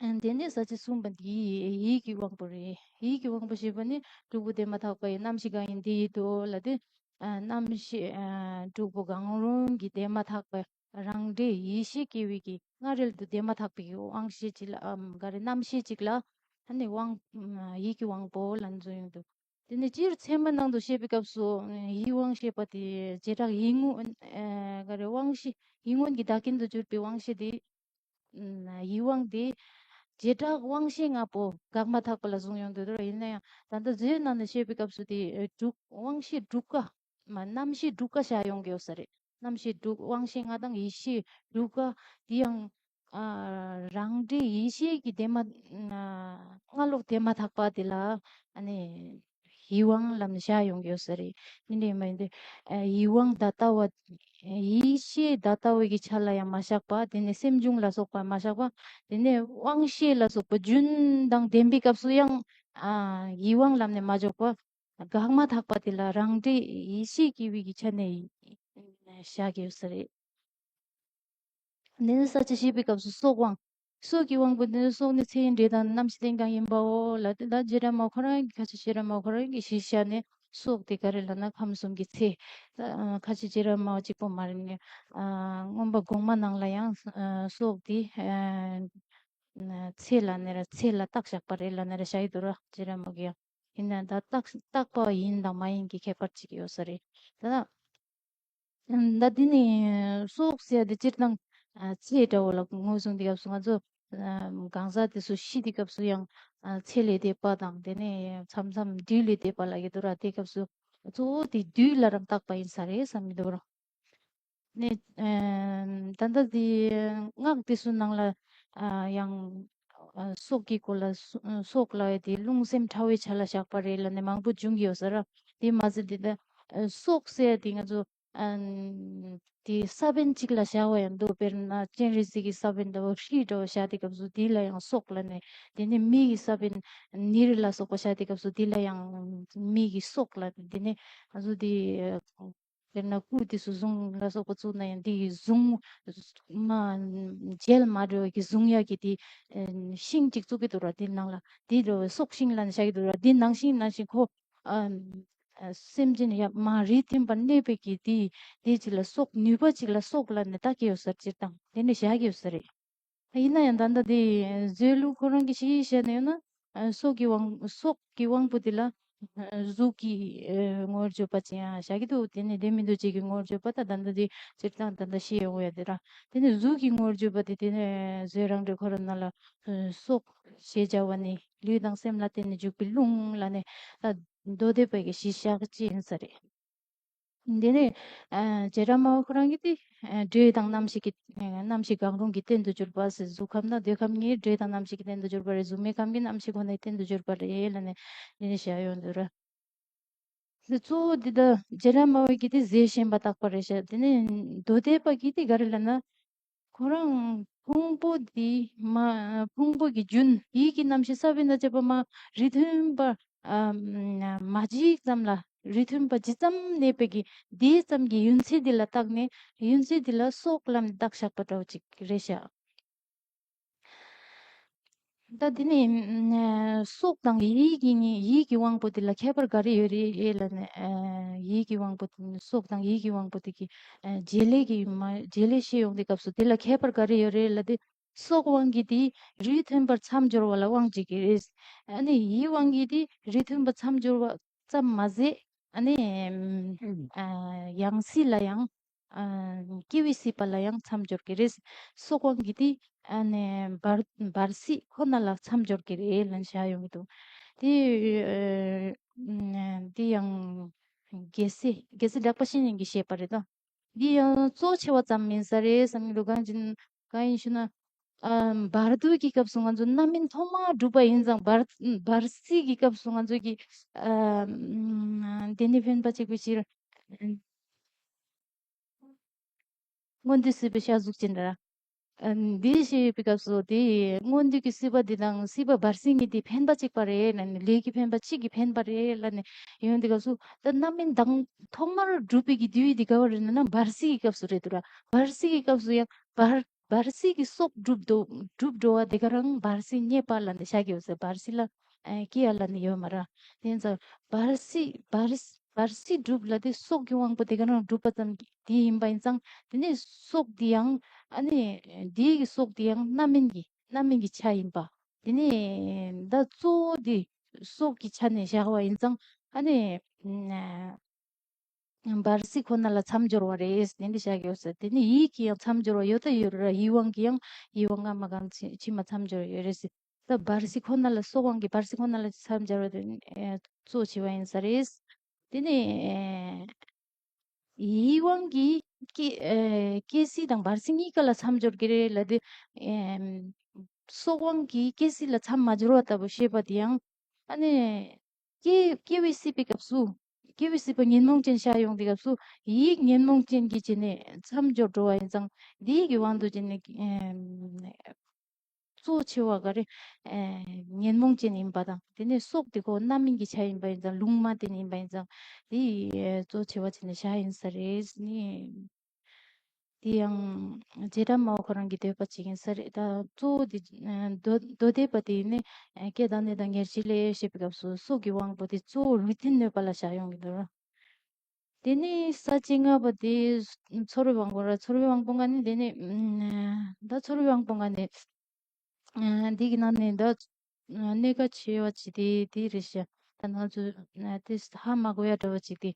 ཨ་དེ་ནས་ས་བཅད་གསུམ་པ་འདི་ཡིད་ཀྱི་དབང་པོ་རེད། ཡིད་ཀྱི་དབང་པོ་ཞེས་པ་ནི་དྲུག་པོ་དེ་མ་ཐག་པ་ཡི་རྣམ་ཤེས་གང་ཡིན་དེ་ཡིད་དོ་ལབ་དུས། ཨ་རྣམ་ཤེས་ཨ་དྲུག་པོ་གང་རུང་གི་དེ་མ་ཐག་པ་རང་འབྲས་ཡིད་ཤེས་སྐྱེ་བའི་གི་སྔ་རོལ་དུ་དེ་མ་ཐག་པའི་གི་དབང་ཤེས་ཅིག་ལ་ཨམ་ག་རེ་རྣམ་ཤེས་ཅིག་ལ་ཨ་ནི་དབང་ཡིད་ཀྱི་དབང་པོ་ལབ་ནས་བརྗོད་ཡོང་དུས། དེ་ནས་སྤྱིར་ཚད་མ་ནང་དུ་བཤད་པའི་སྐབས་སུ་ཡིད་དབང་ཞེས་པ་དེ་བྱེ་བྲག་ཡིད་མངོན་ཨ་ག་རེ་དབང་ཤེས་ཡིད་མངོན་གྱི་བདག་རྐྱེན་དུ་གྱུར་པའི་དབང་ཤེས་དེ། ཡིད་དབང་དེ་བྱེ་བྲག་དབང་ཤེས་ལྔ་པོ་འགག་མ་ཐག་པ་ལ་བཟུང་ཡོང་དུས་ར། ཡིན་ན་ཡང་ད་ལྟ་མཛོད་ནང་ནས་བཤད་པའི་སྐབས་སུ་དེ་དྲུག་དབང་ཤེས་དྲུག་ཀ་མ་རྣམ་ཤེས་དྲུག་ཀ་བཞག་ཡོང་གི་ཡོད་ས་རེད། རྣམ་ཤེས་དྲུག་དབང་ཤེས་ལྔ་དང་ཡིད་ཤེས་དྲུག་ཀ་དེ་ཡང་ཨ་རང་འབྲས་ཡིད་ཤེས་ཀྱི་དེ་མ་ཨ་སྔ་ལོགས་དེ་མ་ཐག་པ་དེ་ལ་ཨ་ནི་ཡིད་དབང་ལབ་ནས་བཞག་ཡོང་གི་ཡོད་ས་རེད། དེ་འདྲ་ཡིན་པ་ཡིན་དུས་ཨ་ཡིད་དབང་ད་ལྟ་བ་ཡིད་ཤེས་ད་ལྟ་བའི་གི་ཆ་ལ་ཡང་མ་བཞག་པ། དེ་ནས་སེམས་བྱུང་ལ་སོགས་པ་མ་བཞག་པ། དེ་ནས་དབང་ཤེས་ལ་སོགས་པ་རྒྱུན་དང་ལྡན་པའི་སྐབས་སུ་ཡང་ཨ་ཡིད་དབང་ལབ་ནས་མ་འཇོག་པ། འགག་མ་ཐག་པ་དེ་ལ་རང་འབྲས་ཡིད་ཤེས་སྐྱེ་བའི་གི་ཆ་ནས་བཞག་གི་ཡོད་ས་རེད། དེ་ནས་ས་བཅད་བཤད་པའི་སྐབས་སུ་སྲོག་དབང་། སྲོག་གི་དབང་པོ་དེ་ནི་སྲོག་ནི་ཚེ་ཡི་འབྲས་དང་རྣམ་ཤེས་ལྡན་ཀྱང་ཡིན་པའོ་ལབ་དེ། ད་བྱེ་བྲག་སྨྲ་བ་ཁོ་རང་གི་ཁ་ཆེ་བྱེ་བྲག་སྨྲ་བ་ཁོ་རང་གི་གཞི་བཞག་ནས་སྲོག་དེ་ག་རེ་ལབ་ན་ཁམས་གསུམ་གྱི་ཚེ། ད་ཁ་ཆེ་བྱེ་བྲག་སྨྲ་བ་གཅིག་པོ་མ་རེད། ནས་མངོན་པ་གོང་མ་ནང་ལ་ཡང་སྲོག་དེ་ ཚེ་ལ་ནི་ར་ཚེ་ལ་བཏགས་བཞག་པ་རེད་ལབ་ནི་ར་བཞག་གི་འདུག་ར། རྗེ་ར་མོ་གིས་ཡང་། ཡིན་ན་ད་བཏགས་བཏགས་པ་ཡིན་དང་མ་ཡིན་གྱི་ཁྱད་པར་ཅིག་ཡོད་ས་རེད། ད་ད་འདི་ནི་སྲོག་ཟེར་ཡ་དེ་སྤྱིར་བཏང་ཚེ་འདྲ་བོ་ལ་ངོས་བཟུང་དུས་སྐབས་སུ་ང་ཚོ་གང་ཟག་དེ་ཚོ་ཤི་དུས་སྐབས་སུ་ཡང་ཚེ་ལས་འདས་པ་དང་། དེ་ནས་མཚམས་མཚམས་བདུད་ལས་འདས་པ་ལབ་ཀྱི་འདུག་ར། དེ་སྐབས་སུ་གཙོ་བོ་དེ་བདུད་ལ་རང་བཏགས་པ་ཡིན་ས་རེད་བསམ་གྱི་འདུག་ར། ནས་ཨ་ད་ལྟ་འདི་སྔགས་དེ་ཚོའི་ནང་ལ་ཨ་ཡང་ཨ་སྲོག་གི་སྐོར་ལ་སྲོ་སྲོག་ལབ་ཡ་དེ་རླུང་སེམས་ཕྲ་བའི་ཆ་ལ་བཞག་པ་རེད་ལབ་ནས་མང་པོ་འབྱུང་གི་ཡོད་ས་ར། དེ་མ་ཟད་དེ་ད་ཨ་སྲོག་ཟེར་ཡ་དེ་ང་ཚོ་ཨ་དེ་ས་བོན་གཅིག་ལ་བཞག་པ་ཡང་འདུག་དཔེར་ན་སྤྱན་རས་གཟིགས་ཀྱི་ས་བོན་འདྲ་བོ་ཧྲཱིཿ་འདྲ་བོ་བཞག་དུས་སྐབས་སུ་དེ་ལ་ཡང་སྲོག་ལབ་ནས། དེ་ནས་མི་ཡི་ས་བོན་ནེ་རུ་ལ་སོགས་པ་བཞག་དུས་སྐབས་སུ་དེ་ལ་ཡང་མི་ཡི་སྲོག་ལབ་ནས། དེ་ནས་ང་ཚོ་དེ་དཔེར་ན་སྐུ་དེ་ཚོ་གཟུངས་ལ་སོགས་པ་བཙུགས་ན་ཡང་དེ་ཡི་གཟུངས་མ་མཇལ་མ་འགྲོ་བའི་གི་གཟུང་ཡག་གི་དེ་ཨ་ཤིང་གཅིག་བཙུགས་ཀྱི་འདུག་ར། དེ་ནང་ལ་དེ་འདྲ་བའི་སྲོག་ཤིང་ལབ་ནས་བཞག་གི་འདུག་ར། དེ་ནང་བཞིན་ནང་བཞིན་ཁོ་ཨ་ཨ་སེམས་ཅན་ཡ་མ་རིས་མཐུན་པར་གནས་པའི་གི་དེ་དེ་ཅིག་ལ་སྲོག་ནུས་པ་ཅིག་ལ་སྲོག་ལབ་ནས་བཏགས་ཀྱི་ཡོད་ས་རེད། སྤྱིར་བཏང་དེ་འདྲ་བཞག་གི་ཡོད་ས་རེད། ཡིན་ན་ཡང་ད་ལྟ་དེ་མཛོད་ལུགས་ཁོ་རང་གི་ཞིག་བཤད་ན་ཡང་ན། ཨ་སྲོག་གི་དབང་སྲོག་གི་དབང་པོ་དེ་ལ་ཨ་གཟུགས་ཀྱི་ཨ་ངོ་བོར་བརྗོད་པ་ཅིག་ཡང་བཞག་གི་འདུག་དེ་ནས་དེ་མི་འདུག་ཅིག་གི་ངོ་བོར་བརྗོད་པ་ད་ད་ལྟ་དེ་སྤྱིར་བཏང་ད་ལྟ་ཤེས་ཡོང་ཡ་དེ་ར། དེ་ནས་གཟུགས་ཀྱི་ངོ་བོར་བརྗོད་པ་དེ་དེ་ནས་མཛོད་རང་གྲོལ་ཁོ་རང་ནང་ལ་ཨ་སྲོག་ཞེས་བྱ་བ་ནི་ལུས་དང་སེམས་ལ་བརྟེན་ནས་འཇུག་པའི་རླུང་ལབ་ནས། ད་མདོ་སྡེ་པ་གི་གཞི་བཞག་ཅིག་ཡིན་ས་རེད། འདི་ནི་ཨ་རྗེ་ར་མ་བ་ཁོ་རང་གིས་དེ་ཨ་འདྲེ་དང་རྣམ་ཤེས་ཀྱི་ཨ་རྣམ་ཤེས་གང་རུང་གི་རྟེན་དུ་གྱུར་པ་ཟེར། གཟུགས་ཁམས་དང་འདོད་ཁམས་གཉིས་འདྲེ་དང་རྣམ་ཤེས་ཀྱི་རྟེན་དུ་གྱུར་པ་རེད། གཟུགས་མེད་ཁམས་ཀྱི་རྣམ་ཤེས་ཁོ་ནའི་རྟེན་དུ་གྱུར་པ་རེད་ལབ་ནས་འདི་ནི་བཤད་ཡོང་འདུག་ར། འདི་གཙོ་བོ་འདི་ད་རྗེ་ར་མ་བ་གིས་དེ་རྫས་གཞན་པ་བཏགས་པ་རེད་ཤག་དེ་ནས་མདོ་སྡེ་པ་གིས་དེ་ག་རེ་ལབ་ན། ཁོ་རང་ཕུང་པོ་འདི་མ། ཕུང་པོ་གི་རྒྱུན་ཡིད་ཀྱི་རྣམ་ཤེས་ས་བོན་དང་བཅས་པ་མ་རིས་མཐུན་པ་ཨ་མ་བརྗེས་ཙམ་ལ། རིས་མཐུན་པ་ཇི་ཙམ་གནས་པའི་གི་དེ་ཙམ་གྱི་ཡུན་ཚད་འདི་ལ་བརྟགས་ནས་ཡུན་ཚད་འདི་ལ་སྲོག་ལབ་ནས་བཏགས་བཞག་པ་འདྲ་བོ་ཅིག་རེད་ཤག་ད་དེ་ནི་ཨ་སྲོག་དང་ཡིད་ཀྱི་གཉིས། ཡིད་ཀྱི་དབང་པོ་དེ་ལ་ཁྱད་པར་ག་རེ་ཡོད་རེད་ལབ་ནས། ཨ་ཡིད་ཀྱི་དབང་པོ་དེ་ནི་སྲོག་དང་ཡིད་ཀྱི་དབང་པོ་དེ་གི་ཨ་བྱེད་ལས་ཀྱི་མ་བྱེད་ལས་ཤེས་ཡོང་དུས་སྐབས་སུ་དེ་ལ་ཁྱད་པར་ག་རེ་ཡོད་རེད་ལབ་དུས། སྲོག་དབང་གིས་དེ་རིས་མཐུན་པར་མཚམས་སྦྱོར་བ་ལ་དབང་བྱེད་ཀྱི་རེད། ཨ་ནི་ཡིད་དབང་གིས་དེ་རིས་མཐུན་པར་མཚམས་སྦྱོར་བ་ཙམ་མ་ཟད། ཨ་ནི་ཨ་ཡང་སྲིད་ལ་ཡང་ཨ་སྐྱེ་བའི་སྲིད་པ་ལ་ཡང་མཚམས་སྦྱོར་གྱི་རེད། སྲོག་དབང་གིས་དེ་ཨ་ནི་བར་བར་སྲིད་ཁོ་ན་ལ་མཚམས་སྦྱོར་གྱི་རེད་ལབ་བཞག་ཡོང་གི་འདུག་དེ་ཨ་དེ་ཡང་རྒྱལ་སྲས་རྒྱལ་སྲས་གྲགས་པ་བཤེས་གཉེན་གྱིས་བཤད་པ་རེད་དོ། འདི་ཡང་གཙོ་ཆེ་བ་ཙམ་མིན་ས་རེད་བསམ་གྱི་འདུག་གང་ཅི་གང་ཡིན་ཞུ་ན། ཨ་བར་དོའི་གི་སྐབས་སུ་ང་ཚོ་རྣམ་སྨིན་ཐོག་མར་སྒྲུབ་པ་ཡིན་ཙང་། བར་བར་སྲིད་ཀྱི་སྐབས་སུ་ང་ཚོ་གི་ཨ་དེ་ནི་ཕན་པ་གཅིག་པུ་ཕྱིར། སྔོན་དུས་སྲིད་པའི་ཤ་གཟུགས་ཅན་དང་། ཨ་འདི་ཞེས་པའི་སྐབས་སུ་དེ་སྔོན་དུས་ཀྱི་སྲིད་པ་འདི་དང་སྲིད་པ་བར་སྲིད་གཉིས་དེ་ཕན་པ་གཅིག་པ་རེད་ལབ་ནས། ལས་ཀྱི་ཕན་པ་གཅིག་གི་ཕན་པ་རེད་ལབ་ནས་ཡོང་དུས་སྐབས་སུ། ད་རྣམ་སྨིན་དང་ཐོག་མར་སྒྲུབ་པའི་གི་དུས་དེ་ག་བ་རེད་ན་བར་སྲིད་ཀྱི་སྐབས་སུ་རེད་འདུག་ར། བར་སྲིད་ཀྱི་སྐབས་སུ་ཡང་བར་བར་སྲིད་ཀྱི་སྲོག་སྒྲུབ་འགྲོ་སྒྲུབ་འགྲོ་བ་དེ་ག་རང་བར་སྲིད་རྙེད་པ་ལབ་ནས་བཞག་གི་ཡོད་ཟེར། བར་སྲིད་ལ་ཨ་སྐྱེ་ཡ་ལབ་ནས་ཡོད་མ་ར། དེ་ཡིན་ཙང་བར་སྲིད་བར་བར་སྲིད་སྒྲུབ་ལ་དེ་སྲོག་གི་དབང་པོ་དེ་ག་རང་སྒྲུབ་པ་ཙམ་གྱིས་དེ་ཡིན་པ་ཡིན་ཙང་། དེ་ནས་སྲོག་དེ་ཡང་ཨ་ནི་དེའི་གི་སྲོག་དེ་ཡང་རྣམ་སྨིན་གྱི་རྣམ་སྨིན་གྱི་ཆ་ཡིན་པ། དེ་ནས་ད་གཙོ་བོ་དེ་སྲོག་གི་ཆ་ནས་བཞག་པ་ཡིན་ཙང་། ཨ་ནི་བར་སྲིད་ཁོ་ན་ལ་མཚམས་སྦྱོར་བ་རེད། དེ་འདྲ་བཞག་ཡོད་ཟེར། དེ་ནི་ཡིད་ཀྱི་ཡང་མཚམས་སྦྱོར་བ་ཡོད་ད་ཡོད་ར། ཡིད་དབང་གི་ཡང་ཡིད་དབང་སྔ་མ་གང་ཕྱི་ཕྱི་མ་མཚམས་སྦྱོར་བ་ཡོད་རེད་ཟེར། ད་བར་སྲིད་ཁོ་ན་ལ་སྲོག་དབང་གིས་བར་སྲིད་ཁོ་ན་ལ་མཚམས་སྦྱར་བ་དེ་ཨེ་གཙོ་ཆེ་བ་ཡིན་ས་རེད། དེ་ནས་ཨེ་ཡིད་དབང་གིས་སྐྱེ་ཨེ་སྐྱེ་སྲིད་དང་བར་སྲིད་གཉིས་ཀ་ལ་མཚམས་སྦྱོར་གྱི་རེད་ལབ་དུས། ཨེམ་སྲོག་དབང་གིས་སྐྱེ་སྲིད་ལ་མཚམས་མ་སྦྱོར་བ་ལྟ་བུ་བཤད་པ་དེ་ཡང་། ཨ་ནི་སྐྱེ་སྐྱེ་བའི་སྲིད་པའི་སྐབས་སུ། སྐྱེ་བའི་སྲིད་པ་ཉོན་མོངས་ཅན་ཤར་ཡོང་དུས་སྐབས་སུ་ཡིད་ཉོན་མོངས་ཅན་གྱི་བྱས་ནས་མཚམས་སྦྱོར་འགྲོ་བ་ཡིན་ཙང་། འདིའི་གི་དབང་དུ་བྱས་ནས་ཨེམ། གཙོ་ཆེ་བ་ག་རེ། ཨེ་ཉོན་མོངས་ཅན་ཡིན་པ་དང་། དེ་ནས་སྲོག་དེ་ཁོ་རྣམ་སྨིན་གྱི་ཆ་ཡིན་པ་ཡིན་ཙང་། ལུང་མ་བསྟན་ཡིན་པ་ཡིན་ཙང་། དེ་ཨེ་གཙོ་ཆེ་བ་བྱས་ནས་བཞག་ཡིན་ས་རེད་ནི། དེ་ཡང་རྗེ་བྲག་སྨྲ་བ་ཁོ་རང་གི་འདོད་པ་ཅིག་ཡིན་ས་རེད། ད་གཙོ་བོ་དེ་ཨེ་མདོ་མདོ་སྡེ་པ་དེ་ནི་ཨེ་སྐྱེ་དང་གནས་དང་ཉེར་ཞི་ལས་བཤད་པའི་སྐབས་སུ་སྲོག་གི་དབང་པོ་དེ་གཙོ་བོ་རིས་མཐུན་གནོད་པ་ལ་བཞག་ཡོང་གི་འདུག་ར། དེ་ནས་ས་བཅད་ལྔ་པ་དེ་ཚོར་བའི་དབང་པོ་ར། ཚོར་བའི་དབང་པོ་ལྔ་ནི་དེ་ནི་ཨ་ད་ཚོར་བའི་དབང་པོ་ལྔ་ནི་ འདི་གི་ནང་ནས་ད་གནད་འགག་ཆེ་བ་ཅིག་དེ་དེ་རེད་ཤག་ད་ང་ཚོ་དེ་ཧ་མ་གོ་ཡ་འདྲ་བ་ཅིག་དེ་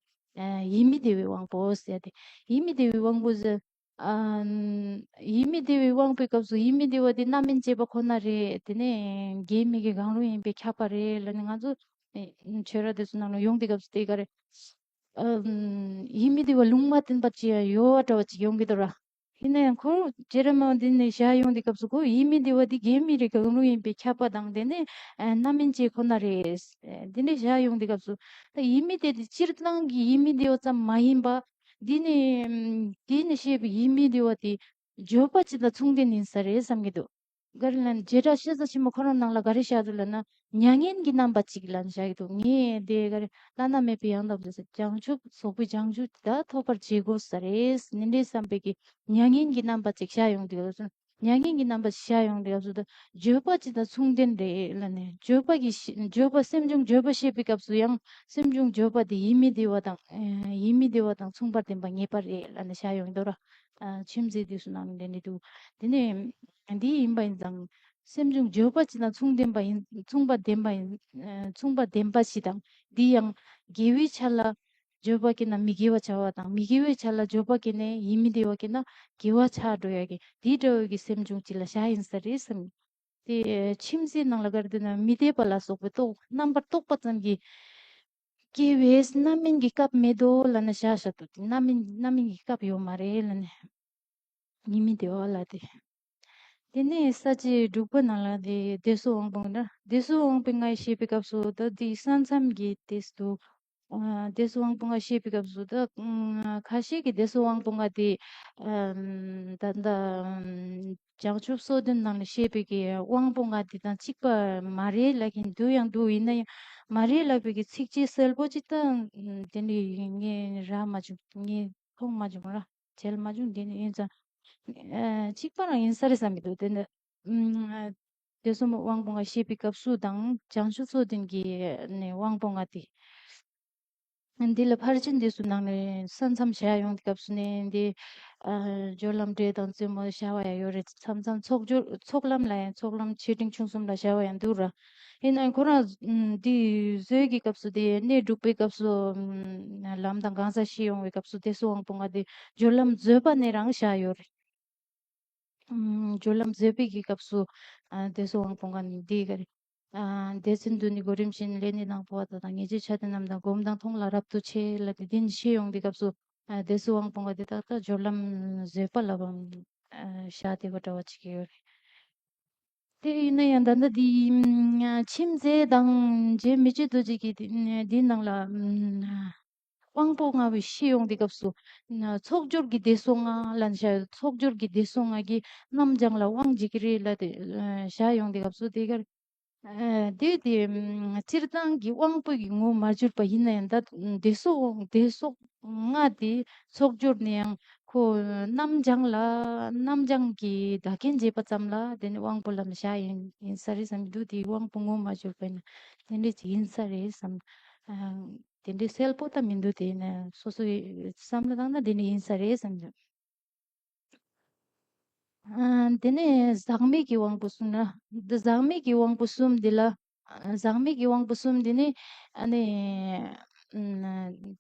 ཡིད་མི་བདེ་བའི་དབང་པོ་ཟེར་ཏེ། ཡིད་མི་བདེ་བའི་དབང་པོ་ཟེར། ཨ། ཡིད་མི་བདེ་བའི་དབང་པོའི་སྐབས་སུ་ཡིད་མི་བདེ་བ་དེ་རྣམ་སྨིན་བྱེད་པ་ཁོ་ན་རེད། དེ་ནས་དགེ་མི་དགེ་གང་རུང་ཡིན་པས་ཁྱབ་པ་རེད་ལབ་ནས། ང་ཚོ་ཨེ་ཆོས་ར་དེ་ཚོ་ནང་ལ་ཡོང་དུས་སྐབས་སུ་དེ་ག་རེ། ཨ། ཡིད་མི་བདེ་བ་ལུང་མ་བསྟན་པ་ཅི་ཡང་ཡོད་པ་འདྲ་བ་ཅིག་ཡོང་གི་འདུག་ར། ཡིན་ན་ཡང་ཁོ་རྗེ་ར་མ་འདི་ནས་བཞག་ཡོང་དུས་སྐབས་སུ་ཁོ་ཡིད་མི་བདེ་བ་འདི་དགེ་མི་དགེ་གང་རུང་ཡིན་པས་ཁྱབ་པ་དང་། དེ་ནས་ཨ་རྣམ་སྨིན་བྱེད་ཁོ་ན་རེད། འདི་འདྲ་བཞག་ཡོང་དུས་སྐབས་སུ་ད་ཡིད་མི་བདེ་དེ་སྤྱིར་བཏང་གི་ཡིད་མི་བདེ་བ་ཙམ་མ་ཡིན་པ། འདི་ནི་འདི་ནི་བཤད་པའི་ཡིད་མི་བདེ་བ་དེ་བརྗོད་པ་ཅིག་དང་མཚུངས་ལྡན་ཡིན་ས་རེད་བསམ་གྱི་འདུག་ག་རེ་ལབ་ན་བྱེ་བྲག་ཤེས་རབ་ཆེན་མོ་ཁོ་རང་ནང་ལ་ག་རེ་བཞག་འདུག་ལབ་ན། མྱ་ངན་གྱི་རྣམ་པ་གཅིག་ལབ་བཞག་གི་འདུག་ངས་དེ་ག་རེ་བླ་ན་མེད་པའི་ཡང་དག་པའི་བྱང་ཆུབ་རྫོགས་པའི་བྱང་ཆུབ་དེ་དག་ཐོབ་པར་བྱེད་དགོས་ས་རེད། ནི་འདྲའི་བསམ་པའི་གི་མྱ་ངན་གྱི་རྣམ་པ་གཅིག་བཞག་ཡོང་དུས་སྐབས་སུ། མྱ་ངན་གྱི་རྣམ་པ་བཞག་ཡོང་དུས་སྐབས་སུ་ད་བརྗོད་པ་ཅིག་དང་མཚུངས་ལྡན་རེད་ལབ་ནས། བརྗོད་པ་གི་ཤེས་བརྗོད་པ་སེམས་བྱུང་བརྗོད་པ་བཤད་པའི་སྐབས་སུ་ཡང་སེམས་བྱུང་བརྗོད་པ་དེ་ཡིད་མི་བདེ་བ་དང་། ཡིད་མི་བདེ་བ་དང་མཚུངས་པར་ལྡན་པ་ངེས་པར་རེད་ལབ་ནས་བཞག་ཡོང་གི་འདུག་ར། ཨ། མཆིམས་ཟེར་དུས་སུ་ནང་ལ་འདི་འདྲ་འདུག་དེ་ནས་འདི་ཡིན་པ་ཡིན་ཙང་སེམས་བྱུང་བརྗོད་པ་ཅིག་དང་མཚུངས་ལྡན་པ་ཡིན། མཚུངས་པ་ལྡན་པ་ཡིན། ཨ། མཚུངས་པ་ལྡན་པ་ཞིག་དང་། འདི་ཡང་དགེ་བའི་ཆ་ལ་བརྗོད་པ་གྱིས་ན་མི་དགེ་བ་བྱ་བ་དང་། མི་དགེ་བའི་ཆ་ལ་བརྗོད་པ་གྱིས་ནས་ཡིད་མི་བདེ་བ་གྱིས་ན་དགེ་བ་ཆགས་འགྲོ་ཡ་གི་འདི་འདྲ་བའི་གི་སེམས་བྱུང་ཅིག་ལ་བཞག་ཡིན་ས་རེད་བསམ། དེ་མཆིམས་ཟེར་ནང་ལ་ག་རེ་འདུག་ན། མི་བདེ་བ་ལ་སོགས་པའི་རྟོག་རྣམ་པར་རྟོག་པ་ཙམ་གྱིས་སྐྱེ་བའི་རྣམ་སྨིན་གྱི་སྐབས་མེད་དོ་ལབ་ནས་བཞག་བཞག་འདུག་དེ་རྣམ་སྨིན་རྣམ་སྨིན་གྱི་སྐབས་ཡོད་མ་རེད་ལབ་ནས། ཡིད་མི་བདེ་བ་ལ་དེ། དེ་ནས་ས་བཅད་དྲུག་པ་ནང་ལ་དེ་བདེ་སོགས་དབང་པོ་ལྔ། བདེ་སོགས་དབང་པོ་ལྔ་ཞེས་པའི་སྐབས་སུ་ད་དེ་ས་མཚམས་ཀྱི་དེ་སུ་འདུག་ཨ། བདེ་སོགས་དབང་པོ་ལྔ་ཞེས་པའི་སྐབས་སུ་ད་ཁ་ཤས་ཀྱིས་བདེ་སོགས་དབང་པོ་ལྔ་དེ་ཨམ། ད་ད་ཨམ། བྱང་ཆུབ་སོ་བདུན་ནང་ལ་བཤད་པའི་གི་དབང་པོ་ལྔ་དེ་དང་གཅིག་པ་མ་རེད་ལབ་མཁན་འདུག་ཡང་འདུག་ཡིན་ན་ཡང་མ་རེད་ལབ་པའི་གི་ཚིགས་བཅད་གསལ་པོ་ཅིག་ད་དེ་འདྲ་ངས་རག་མ་བྱུང་། ངས་མཐོང་མ་བྱུང་ར། མཇལ་མ་བྱུང་། དེ་ནི་ཡིན་ཙང་ཨ། གཅིག་པ་རང་ཡིན་ས་རེད་བསམ་གྱི་འདུག་དེ་ནི་ཨམ། བདེ་སོགས་དབང་པོ་ལྔ་བཤད་པའི་སྐབས་སུ་དང་། བྱང་ཆུབ་སོ་བདུན་གྱི་ནི་དབང་པོ་ལྔ་དེ། འདི་ལ་ཕར་ཕྱིན་འདི་ཚོ་ནང་ནས་ས་མཚམས་བཞག་ཡོང་དུས་སྐབས་སུ་ནས་འདི། ཨ། སྦྱོར་ལམ་འབྲས་དང་རྩེ་མོ་བྱ་བ་ཡང་ཡོད་རེད། ས་མཚམས་ཚོགས་སྦྱོར་ཚོགས་ལམ་ལ་ཡང་ཚོགས་ལམ་ཆེ་འབྲིང་ཆུང་གསུམ་ལ་བྱ་བ་ཡང་འདུག་ར། ཡིན་ནའང་ཁོ་རང་འདི་བཟོས་ཀྱི་སྐབས་སུ་དེ་གནས་དྲུག་པའི་སྐབས་སུ་ལམ་དང་གང་ཟག་བཞི་ཡོང་བའི་སྐབས་སུ་བདེ་སོགས་དབང་པོ་ལྔ་དེ་སྦྱོར་ལམ་བཟོས་པ་ནས་རང་བཞག་ཡོད་རེད། ཨམ། སྦྱོར་ལམ་བཟོས་པའི་གི་སྐབས་སུ། ཨ། བདེ་སོགས་དབང་པོ་ལྔ་ནི་འདི་ག་རེ། ཨ། དེ་ཚེ་འདི་ནི་གོ་རིམ་བཞིན་ལས་ནི་ནང་པོ་བ་དང་། ངེས་འབྱེད་ཆ་དེ་རྣམས་དང་། སྒོམ་དང་མཐོང་ལ་རབ་ཏུ་ཕྱེ་ལབ་སྟེ་འདི་ནི་ཤེས་ཡོང་དུས་སྐབས་སུ། ཨ། བདེ་སོགས་དབང་པོ་ལྔ་འདི་ཏག་ཏག་སྦྱོར་ལམ་བཟོས་པ་ལ་བ། ཨ། བཞག་བསྡད་པ་འདྲ་བ་ཅིག་ཡོད་རེད། དེ་ཡིན་ན་ཡང་ད་ལྟ་འདི་མཆིམས་མཛད་དང་རྗེ་མི་བསྐྱོད་རྡོ་རྗེ་གི་འདི་ནང་ལ། དབང་པོ་ལྔ་བའི་ཤེས་ཡོང་དེ་སྐབས་སུ། ཚོགས་སྦྱོར་གྱི་བདེ་སོགས་ལྔ་ལབ་བཞག་ཚོགས་སྦྱོར་གྱི་བདེ་སོགས་ལྔ་གི་རྣམ་བྱང་ལ་དབང་བྱེད་ཀྱི་རེད་ལབ་དེ་བཞག་ཡོང་དེ་སྐབས་སུ་དེ་གར། དེ་དེ་སྤྱིར་བཏང་གི་དབང་པོ་གི་ངོ་མ་གྱུར་པ་ཡིན་ན་ཡང་ད་བདེ་སོགས་བདེ་སོགས་ལྔ་དེ་ཚོགས་སྦྱོར་ནས་ཡང་ཁོ་རྣམ་བྱང་ལ་རྣམ་བྱང་གི་བདག་རྐྱེན་བྱེད་པ་ཙམ་ལ་དེ་ནི་དབང་པོ་ལམ་བཞག་ཡིན་ཡིན་ས་རེད་བསམ་གྱི་འདུག་དེ་དབང་པོ་ངོ་མ་གྱུར་པ་ཡིན་ན་དེ་འདྲ་ཅིག་ཡིན་ས་རེད་བསམ། དེ་འདྲའི་གསལ་པོ་ད་མི་འདུག་དེ་ནས་སོ་སོའི་བསམ་བློ་བཏང་ན་དེ་འདྲ་ཡིན་ས་རེད་བསམ་གྱི། ཨ། དེ་ནས་ཟག་མེད་ཀྱི་དབང་པོ་གསུམ་ན། འདི་ཟག་མེད་ཀྱི་དབང་པོ་གསུམ་འདི་ལ། ཨ། ཟག་མེད་ཀྱི་དབང་པོ་གསུམ་འདི་ནི། ཨ་ནི། ཨ།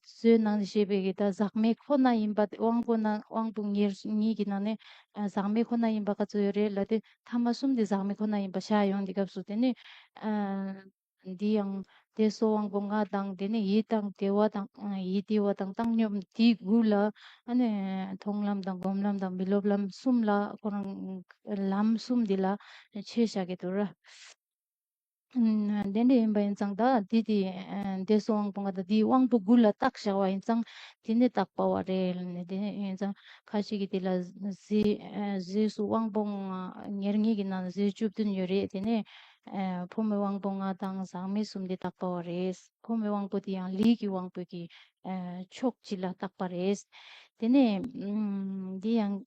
བཟོའི་ནང་ནས་བཤད་པའི་གི་ད་ཟག་མེད་ཁོ་ན་ཡིན་པ་དབང་པོ་ན་དབང་པོ་ཉེར་གཉིས་ཀྱི་ནང་ནས། ཨ། ཟག་མེད་ཁོ་ན་ཡིན་པ་ག་ཚོད་ཡོད་རེད་ལབ་དེ་ཐ་མ་གསུམ་དེ་ཟག་མེད་ཁོ་ན་ཡིན་པ་བཞག་ཡོང་དུས་སྐབས་སུ་དེ་ནི། ཨ། འདི་ཡང་བདེ་སོགས་དབང་པོ་ལྔ་དང་། དེ་ནས་ཡིད་དང་བདེ་བ་དང་། ཡིད་བདེ་བ་དང་བཏང་སྙོམས་དེ་དགུ་ལ། ཨ་ནི་མཐོང་ལམ་དང་སྒོམ་ལམ་དང་མི་སློབ་ལམ་གསུམ་ལ་ཁོ་རང་ལམ་གསུམ་འདི་ལ་ཕྱེ་བཞག་གི་འདུག་ར། ཨ། དེ་འདྲ་ཡིན་པ་ཡིན་ཙང་ད་འདི་དེ་བདེ་སོགས་དབང་པོ་ལྔ་དང་འདིའི་དབང་པོ་དགུ་ལ་བཏགས་བཞག་པ་ཡིན་ཙང་དེ་ནི་བཏགས་པ་བ་རེད་ལབ་ནས། དེ་ནི་ཡིན་ཙང་ཁ་ཅིག་གིས་དེ་ལ་རྫས་རྫས་སུ་དབང་པོ་ལྔ་ཉེར་གཉིས་ཀྱི་ནང་རྫས་བཅུ་བདུན་ཡོད་རེད། དེ་ནས། ཨ། ཕོ་མོའི་དབང་པོ་ལྔ་དང་ཟག་མེད་གསུམ་དེ་བཏགས་པ་བ་རེད། ཕོ་མོའི་དབང་པོ་དེ་ཡང་ལས་ཀྱི་དབང་པོ་གི། ཨ། ཕྱོགས་གཅིག་ལ་བཏགས་པ་རེད། དེ་ནས། ཨམ། འདི་ཡང་།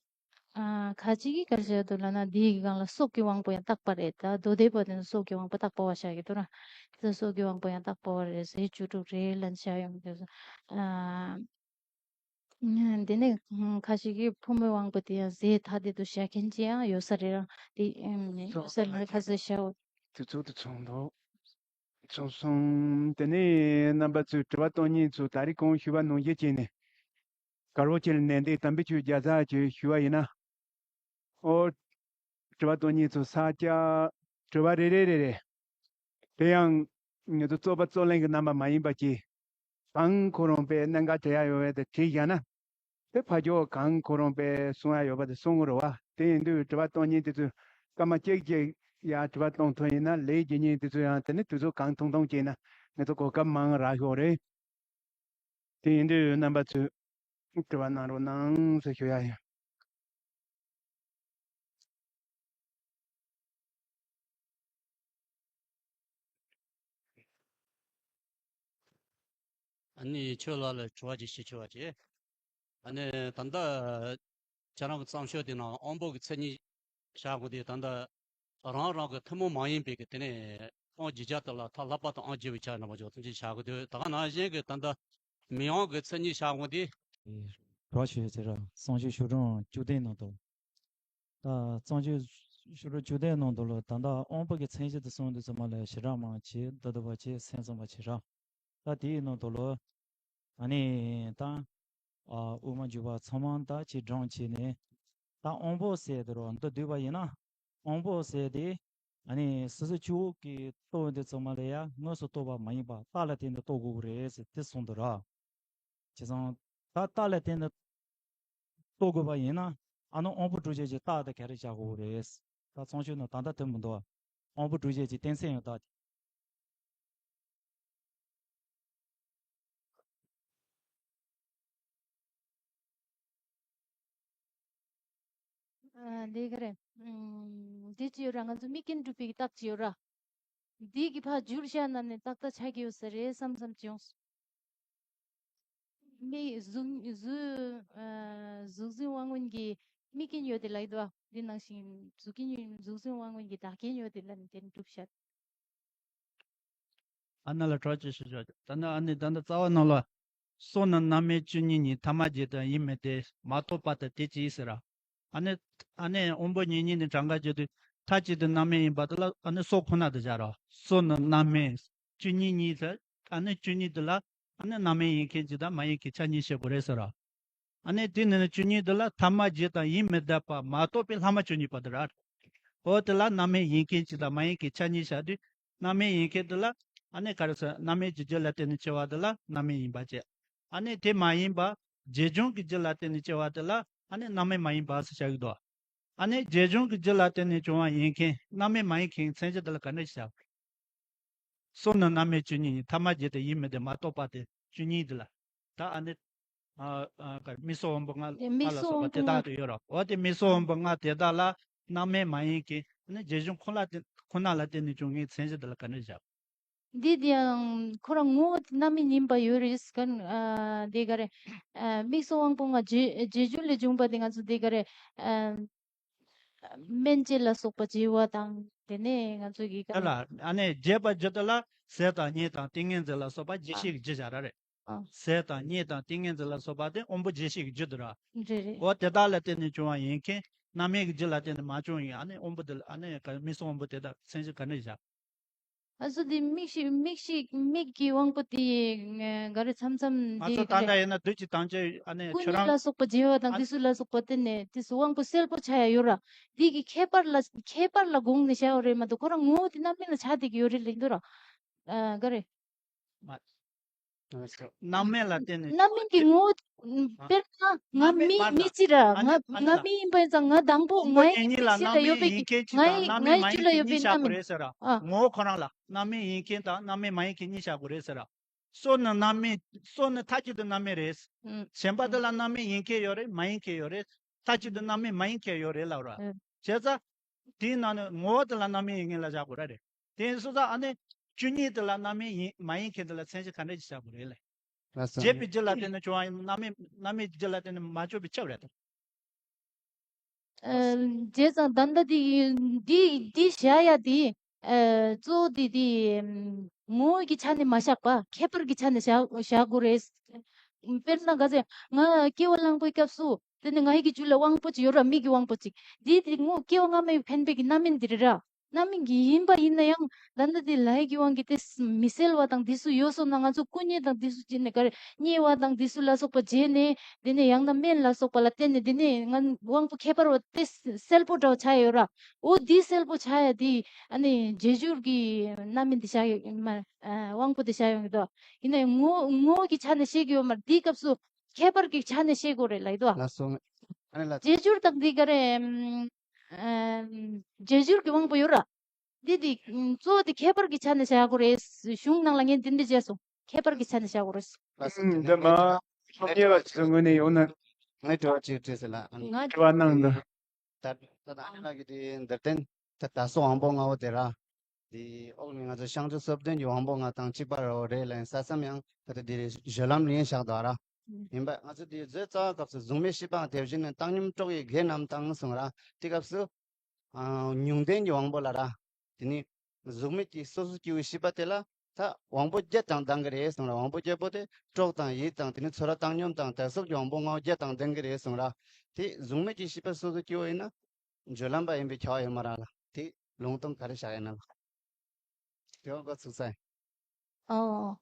ཨ། ཁ་ཅིག་གིས་ག་རེ་བྱས་འདུག་ལབ་ན་འདིའི་སྒང་ལ་སྲོག་གི་དབང་པོ་ཡང་བཏགས་པ་རེད། ད་མདོ་སྡེ་པ་དེ་ཚོ་སྲོག་གི་དབང་པོ་བཏགས་པ་བ་བཞག་གི་འདུག་ར། དེ་ཚོ་སྲོག་གི་དབང་པོ་ཡང་བཏགས་པ་བ་རེད། རྫས་བཅུ་དྲུག་རེད་ལབ་བྱས་ཡོང་གི་འདུག་ཨ། ཨ། འདི་ནས་ཁ་ཤས་ཀྱིས་ཕོ་མོའི་དབང་པོ་དེ་ཡང་ཟས་ཐ་དད་དུ་བཞག་མཁན་ཅིག་ཡང་ཡོད་ས་རེད་ར། དེ་ཨམ་ཡོད་ས་རེད། ཁ་ཤས་བཞག་འོ། དུས་ཚོད་དུ་ཚང་འདུག་ཚང་སོང་། དེ་ནས་རྣམ་པ་ཚོས་དྲི་བ་གཏོང་མཁན་ཚོ་ད་རེས་གོང་ཞུས་པ་ནང་བཞིན་བྱས་ནས། དཀར་པོ་ཆེ་ལ་ནན་ཏན་དམ་པའི་ཆོས་བརྒྱ་རྩ་ཆོས་ཞུ་བ་ཡིན་ན། ཨོ། དྲི་བ་གཏོང་མཁན་ཚོ་ས་སྐྱ། དྲི་བ་རེ་རེ་རེ་རེ། དེ་ཡང་ངེད་ཚོ་རྩོད་པ་རྩོད་ལེན་གྱི་རྣམ་པ་མ་ཡིན་པ་ཅིག་གང་ཁོ་རང་པའི་གནད་འགག་དྲི་ཡ་ཡོད་པ་དེ་དྲིས་བཞག་ན། དེ་ཕ་ཇོ་གང་ཁོ་རང་པའི་གསུང་ཡ་ཡོད་པ་དེ་གསུང་གི་རེད་བ། དེ་ཡིན་དུས་དྲི་བ་གཏོང་མཁན་དེ་ཚོས་སྐར་མ་གཅིག་གཅིག་ཡ་དྲི་བ་གཏོང་ཐུབ་ཡིན་ན་ལས་བྱེད་མཁན་དེ་ཚོ་ཡང་དེ་ནི་དུས་ཚོད་གང་ཐུང་ཐུང་བྱས་ན་ངེད་ཚོ་གོ་སྐབས་མང་རག་ཤོག་རེད། དེ་ཡིན་དུས་རྣམ་པ་ཚོས་དྲི་བ་གནང་རོགས་གནང་ཟེར་ཞུ་ཡ་ཡིན། ཨ་ནི་ཁྱོད་ལ་ལ་དྲི་བ་ཅིག་ཞུ་ཆོག་པ་ཅིག་ཨ་ནི་ད་ལྟ་ཁྱེད་རང་གི་བརྩམས་ཆོས་དེ་ནང་དབང་པོ་གི་མཚན་ཉིད་བཞག་དགོས་དེ་ད་ལྟ་རང་རང་གི་ཐུན་མོང་མ་ཡིན་པའི་གི་དེ་ནས་དབང་བརྒྱུད་བྱ་དེ་ལ་ཐ་ལྷག་པར་དུ་དབང་བརྒྱུད་པའི་ཆ་རྣམ་པ་འཇོག་ཐུན་ཅིག་བྱ་དགོས་དུས་ད་ག་ནང་བཞིན་གི་ད་ལྟ་མི་དབང་གི་མཚན་ཉིད་བཞག་དགོས་དེ། རོགས་ཞུ་ཟེར་ར་གསང་སྤྱོད་ཤོག་གྲངས་བཅུ་བདུན་ནང་དུ། ད་གཙང་ཆུ་ཤུ་རུ་བཅུ་དེའི་ནང་དུ་ལོ་ད་ལྟ་དབང་པོ་གི་མཚན་གཞི་དུ་གསུངས་དུས་ཚང་མ་ལ་ཞེ་དྲག་མང་ཆེ་བསྡུ་བསྡུ་བ་ཆེ་སེམས་ཙམ་པ་ཆེ་ར། ད་དེའི་ནང་དུ་ལོ་ཨ་ནི་ད་ཨ་དབུ་མ་འཇུག་པ་ཚང་མ་ད་ཆེ་སྦྲང་ཆེ་ནས་ད་དབང་པོ་ཟེར་དུ་རོ་འདི་བསྡུས་པ་ཡིན་ན་དབང་པོ་ཟེར་དེ་ཨ་ནི་སོ་སོ་སྐྱེ་བོ་གི་རྟོག་དུས་ཚང་མ་ལ་ཡ་དངོས་སུ་རྟོགས་པ་མ་ཡིན་པ་རྟགས་ལ་བརྟེན་ནས་རྟོགས་དགོས་ཀྱི་རེད་ཟེར་དེ་གསུངས་འདུག་ར། བྱས་ཙང་ད་རྟགས་ལ་བརྟེན་ནས་རྟོགས་དགོས་པ་ཡིན་ན་ཨ་ནི་དབང་པོ་དྲུག་ཅན་གྱི་རྟགས་དེ་ག་རེ་བྱ་དགོས་རེད། ད་གཙང་ཆུ་ནང་ད་ལྟ་ཐོན་མི་འདུག་དབང་པོ་དྲུག་ཅན་གྱི་གཏན་ཚིགས་ཡང་དག་ཨ་ལས་ཀ་རེད། ཨུམ། འདི་ཅི་ཡོད་ར་ང་ཚོ་དམིགས་རྐྱེན་སྒྲུབ་པའི་རྟགས་ཅི་ཡོད་ར། འདི་གི་ཕར་བསྒྱུར་བྱ་ན་ནི་ཏག་ཏག་ཆགས་ཀྱི་ཡོད་ས་རེད་བསམ་བསམ་ཅི་ཡོང་། མི་གཟུགས་གཟུགས་ཨ་གཟུགས་འཛིན་དབང་མངོན་གྱི་དམིགས་རྐྱེན་ཡོད་དེ་ལ་ཡིན་དོ། འདི་ནང་བཞིན་གཟུགས་རྐྱེན་གཟུགས་འཛིན་དབང་མངོན་གྱི་བདག་རྐྱེན་ཡོད་དེ་ལ་ནི་དེ་ནི་སྒྲུབ་བྱ། ཨ་ན་ལ་གྲོགས་ཅིག་ཞུ་ཆོག་ད་ནི་ཨ་ནི་ད་ནི་རྩ་བ་ནང་ལ། སོ་ནི་རྣམ་སྨིན་བཅུ་གཉིས་ཉིད་ཐ་མ་བརྒྱད་དུ་ཡིད་མི་བདེ་མ་རྟོགས་པ་དེ་དེ་ཅི་ཟེར་ར། ཨ་ནི་ཨ་ནི་དབང་པོ་ཉེ་གཉིས་ནི་གྲངས་ཀ་བརྗོད་དུས་མཐའ་གཅིག་ཏུ་རྣམ་སྨིན་ཡིན་པ་དེ་ལ་ཨ་ནི་སོ་ཁོ་ན་དུ་བཞག་ར། སོ་ནི་རྣམ་སྨིན་བཅུ་གཉིས་ཉིད་དུ་ཨ་ནི་བཅུ་གཉིས་དེ་ལ་ཨ་ནི་རྣམ་སྨིན་ཡིན་མཁན་གཅིག་དང་མ་ཡིན་མཁན་ཆ་གཉིས་བཤད་དགོས་རེད་ཟེར་ར། ཨ་ནི་དེ་ནི་བཅུ་གཉིས་འདི་ལ་ཐ་མ་བརྒྱད་དང་ཡིད་མི་བདེ་བ་མ་གཏོགས་པའི་ལྷག་མ་བཅུ་གཉིས་པ་འདི་རེད། འོ་དེ་ལ་རྣམ་སྨིན་ཡིན་མཁན་གཅིག་དང་མ་ཡིན་མཁན་ཆ་གཉིས་བཞག་དུས་རྣམ་སྨིན་ཡིན་མཁན་འདི་ལ་ཨ་ནི་ག་རེ་ཟེར་རྣམ་སྨིན་གྱི་རྒྱུ་ལ་བརྟེན་ནས་སྐྱེ་བ་འདི་ལ་རྣམ་སྨིན་ཡིན་པ་བྱས། ཨ་ནི་དེ་མ་ཡིན་པ་བྱེད་བྱུང་གི་རྒྱུ་ལ་བརྟེན་ནས་སྐྱེ་བ་འདི་ལ་ཨ་ནི་རྣམ་སྨིན་མ་ཡིན་པ་ཟེར་བྱ་གི་འདུག་ཨ་ནི་བྱེད་བྱུང་གི་རྒྱུ་ལ་བརྟེན་ནས་བྱུང་བ་ཡིན་མཁན་རྣམ་སྨིན་མ་ཡིན་མཁན་མཚན་གཞི་འདི་ལ་ག་འདྲ་ཞིག་བྱ་དགོས། སོ་ནི་རྣམ་སྨིན་བཅུ་གཉིས་ཡིན། ཐ་མ་བརྒྱད་དུ་ཡིད་མི་བདེ་མ་རྟོགས་པ་དེ་བཅུ་གཉིས་འདི་ལ། ད་ཨ་ནི། ཨ་ཨ་ག་མིག་སོགས་དབང་པོ་ལྔ་དེ་མིག་ལྔ་ལ་སོགས་སོགས་པ་དེ་དག་ཏུ་ཡོད་རོ། འོ་དེ་མིག་སོགས་དབང་པོ་ལྔ་དེ་དག་ལ་རྣམ་སྨིན་མ་ཡིན་མཁན་ཨ་ནི་རྗེས་འཇུག་ཁོ་ལ་དེ་ཁོ་ན་ལ་བརྟེན་ནས་བྱུང་བའི་མཚན་གཞི་འདི་ལ་ག་འདྲ་བཞག་འདི་དེའང་ཁོ་རང་ངོ་བོ་དེ་རྣམ་སྨིན་ཡིན་པ་ཡོད་རེད་ཟེར་ག་ཨ་འདི་ག་རེ། ཨ་མིག་སོགས་དབང་པོ་ལྔ་རྗེས་རྗེས་འཇུག་ལས་བྱུང་བ་དེ་ང་ཚོ་འདི་ག་རེ། ཨ། སྨན་དཔྱད་ལ་སོགས་པ་བརྗེ་བ་དང་དེ་ནས་ང་ཚོ་གི་དེ་ལ་ཨ་ནི་རྒྱས་པར་བརྗོད་དེ་ལ་ཟས་དང་གཉིད་དང་ཏིང་ངེ་འཛིན་ལ་སོགས་པ་བརྗེད་ཤེས་ཀྱི་རྒྱུ་བྱ་ར་རེད། ཨ། ཟས་དང་གཉིད་དང་ཏིང་ངེ་འཛིན་ལ་སོགས་པ་དེ་དབང་པོ་བརྗེད་ཤེས་ཀྱི་རྒྱུ་དུ་ར། རེད་རེད། འོ་དེ་དག་ལ་བརྟེན་ནས་བྱུང་བ་ཡིན་མཁན་རྣམ་སྨིན་གྱི་རྒྱུ་ལ་བརྟེན་ནས་མ་བྱུང་ཡིན་ཨ་ནི་དབང་པོ་དེ་ལ་ཨ་ནི་ག་མིག་སོགས་དབང་པོ་དེ་དག་མཚན་གཞི་ག་འདྲ་བཞག་ཨ་ཚོ་འདི་མིག་ཤེས་མིག་ཤེས་མིག་གི་དབང་པོ་དེ་ག་རེ་མཚམས་མཚམས་ང་འདི་ཚོ་ད་ག་ལྟ་རེ་ཡིན་ན་བདུད་ཀྱི་དམ་ཆོས་ཨ་ནི་ཀུན་ཁྱོད་རང་ལ་སོགས་པ་བརྗེ་བ་དང་ཨ་དེ་ཚོ་ལ་སོགས་པ་དེ་ནས་དེ་ཚོ་དབང་པོ་གསལ་པོ་ཆགས་ཡ་ཡོད་ར། འདི་གི་ཁྱད་པར་ལ་ཁྱད་པར་ལ་དགོངས་ནས་བྱ་བ་རེད་མ་གཏོགས་ཁོ་རང་ངོ་བོ་དེ་རྣམ་སྨིན་ལ་ཆགས་བསྡད་ཀྱི་ཡོད་རེད་ལབ་འདུག་ར། ཨ་ག་རེ། མ། རྣམ་སྨིན་ལ་བརྟེན་ནས་རྣམ་སྨིན་གྱི་ངོ་བོ། ཨ། དཔེར་ན་ང་རྣམ་སྨིན་མི་མ་མི་གཅིག་ར་ང་ཨ་ནི་ང་ཨ་ནི་མི་ཡིན་པ་ཡིན་ཙང་ང་དང་པོ་དབང་པོ་ངའི་ཉེ་གཉིས་ལ་ཕྱི་ལ་རྣམ་ཡོད་སྨིན་པའི་ཡིན་མཁན་གཅིག་དང་ངའི་རྣམ་སྨིན་ངའི་མ་ཡིན་ཕྱི་ལ་མཁན་ཡོད་པའི་གཉིས་བཞག་རྣམ་དགོས་རེད་ཟེར་ར། ཨ། ངོ་བོ་ཁོ་རང་ལ་རྣམ་སྨིན་ཡིན་མཁན་དང་རྣམ་སྨིན་མ་ཡིན་མཁན་གཉིས་བཞག་དགོས་རེད་ཟེར་ར། སོ་ནི་རྣམ་སྨིན་སོ་ནི་མཐའ་གཅིག་ཏུ་རྣམ་སྨིན་རེད། ཨུམ། གཞན་པ་དེ་ལ་རྣམ་སྨིན་ཡིན་མཁན་ཡོད་རེད་མ་ཡིན་མཁན་ཡོད་རེད། མཐའ་གཅིག་ཏུ་རྣམ་སྨིན་མ་ཡིན་མཁན་ཡོད་རེད་ལབ་ར། ཨུམ། བྱས་ཙང་། དེའི་ནང་ནས་ངོ་བོ་དེ་ལ་རྣམ་སྨིན་ཡིན་མཁན་ལ་བཞག་དགོས་ར་རེད། དེ་ཡིན་སོང་ཙང་ཨ་ནི་བཅུ་གཉིས་དེ་ལ་རྣམ་སྨིན་ཡིན་མ་ཡིན་མཁན་དེ་ལ་མཚན་གཞི་ག་འདྲ་ཞིག་བཞག་དགོས་རེད་ལ། ལགས་སོ། བརྗེད་པའི་རྒྱུ་ལ་བརྟེན་ནས་བྱུང་བ་ཡིན་ན་རྣམ་སྨིན་རྣམ་སྨིན་གྱི་རྒྱུ་ལ་བརྟེན་ནས་མ་བྱུང་བའི་ཁྱབ་རེད་དམ། ཨ། བྱས་ཙང་ད་ལྟ་འདི་འདི་འདི་བཞག་ཡ་དེ་ཨ་གཙོ་བོ་དེ་དེ་ངོ་བོ་གི་ཆ་ནས་མ་བཞག་པ་ཁྱད་པར་གྱི་ཆ་ནས་བཞག་བཞག་དགོས་རེད། དཔེར་ན་ག་ཚད་ང་སྐྱེ་བ་བླངས་པའི་སྐབས་སུ། དེ་ནས་ངའི་གི་རྒྱུད་ལ་དབང་པོ་ཅིག་ཡོད་ར། མིག་གི་དབང་པོ་ཅིག་འདི་དེ་ངོ་སྐྱེ་བ་སྔ་མའི་འཕེན་པའི་གི་རྣམ་སྨིན་འདི་རེད་ར། རྣམ་སྨིན་གྱི་ཡིན་པ་ཡིན་ན་ཡང་ད་ལྟ་དེ་ལྷའི་གི་དབང་གིས་དེ་མི་གསལ་བ་དང་དེ་ཚོ་ཡོད་སོང་ན། ང་ཚོ་སྐུ་མཉེ་དང་དེ་ཚོ་བྱས་ནས་ག་རེ་མཉེ་བ་དང་དེ་ཚོ་ལ་སོགས་པ་བྱས་ནས། དེ་ནས་ཡང་ན་སྨན་ལ་སོགས་པ་ལ་བརྟེན་ནས། དེ་ནས་ང་དབང་པོ་ཁྱད་པར་བ་དེ་གསལ་པོ་འདྲ་བ་ཆགས་ཡོད་ར། འོ་དེ་གསལ་པོ་ཆགས་ཡ་དེ་ཨ་ནི་རྗེས་འཇུག་གི་རྣམ་སྨིན་དེ་ཆགས་ཡོད་མ། ཨ་དབང་པོ་དེ་ཆགས་ཡོང་གི་འདུག་ཡིན་ན་ཡང་ངོ་ངོ་བོ་གི་ཆ་ནས་ཤེས་ཀྱི་ཡོད་མ་རེད། དེའི་སྐབས་སུ་ཁྱད་པར་གྱི་ཆ་ནས་ཤེས་དགོས་རེད་ལབ་ཀྱི་འདུག་ལགས་སོ། ཨ་ནི་ལ། རྗེས་འཇུག་དང་འདི་ག་རེ། ཨམ། ཨམ། རྗེས་འཇུག་གི་དབང་པོ་ཡོད་ར། འདི་འདི་ཨམ། གཙོ་བོ་དེ་ཁྱད་པར་གྱི་ཆ་ནས་བྱ་དགོས་རེད། གཞུང་ནང་ལ་ངས་འདི་འདྲ་བྱས་སོང་། ཁྱད་པར་གྱི་ཆ་ནས་བྱ་དགོས་རེད། ལགས་སོ། ཨམ། འདི་མ་ཚོགས་གཉིས་པ་ཞིག་ངོས་ནས་ཡོང་ན། ངས་དྲི་བ་གཅིག་དྲིས་ཟེར་ལ། ང་དྲི་བ་གནང་འདུག་ད་ད་ད་ཨ་ནི་ལ་གི་དེ་འདིར་བརྟེན། ད་ད་སོ་དབང་པོ་ལྔ་བོ་དེ་ར། དེ་འོག་ནས་ང་ཚོ་བཤང་གཅི་སོ་བདུན་གྱི་དབང་པོ་ལྔ་དང་གཅིག་པ་རེད་ལབ་ས་མཚམས་ཡང་ད་ལྟ་དེ་རེད། སྦྱོར་ལམ་ལ་ཡིན་བཞག་འདུག་ར། ཡིན་པ་ང་ཚོ་དེ་བཟོས་རྩ་བ་སྐབས་སུ་གཟུགས་མེད་ཤེས་པའང་དེ་བཞིན་ནི་བཏང་སྙོམས་གྲོགས་ཡི་དགེ་རྣམས་དང་གསུངས་ར། དེ་སྐབས་སུ། ཨ། མྱོང་ལྡན་གྱི་དབང་པོ་ལ་ར། དེ་ནི་གཟུགས་མེད་ཀྱི་སོ་སོ་སྐྱེ་བོའི་ཤེས་པ་དེ་ལ་ད་དབང་པོ་བརྒྱད་དང་ལྡན་གྱི་རེད་གསུངས་ར། དབང་པོ་བརྒྱད་པོ་དེ་གྲོགས་དང་ཡིད་དང་དེ་ནི་ཚོར་བ་བཏང་སྙོམས་དང་དད་སོགས་ཀྱི་དབང་པོ་ལྔ་བོ་བརྒྱད་དང་ལྡན་གྱི་རེད་གསུངས་ར། དེ་གཟུགས་མེད་ཀྱི་ཤེས་པ་སོ་སོ་སྐྱེ་བོ་ཡིན་ན། སྦྱོར་ལམ་པ་ཡིན་པའི་ཁྱབ་པ་ཡོད་མ་རེད་ལ། དེ་ལུང་སྟོན་ག་རེ་བཞག་ཡོད་ན་ལ། དེ་བ་འགོ་ཚུགས་ས་ཡིན། ཨོ།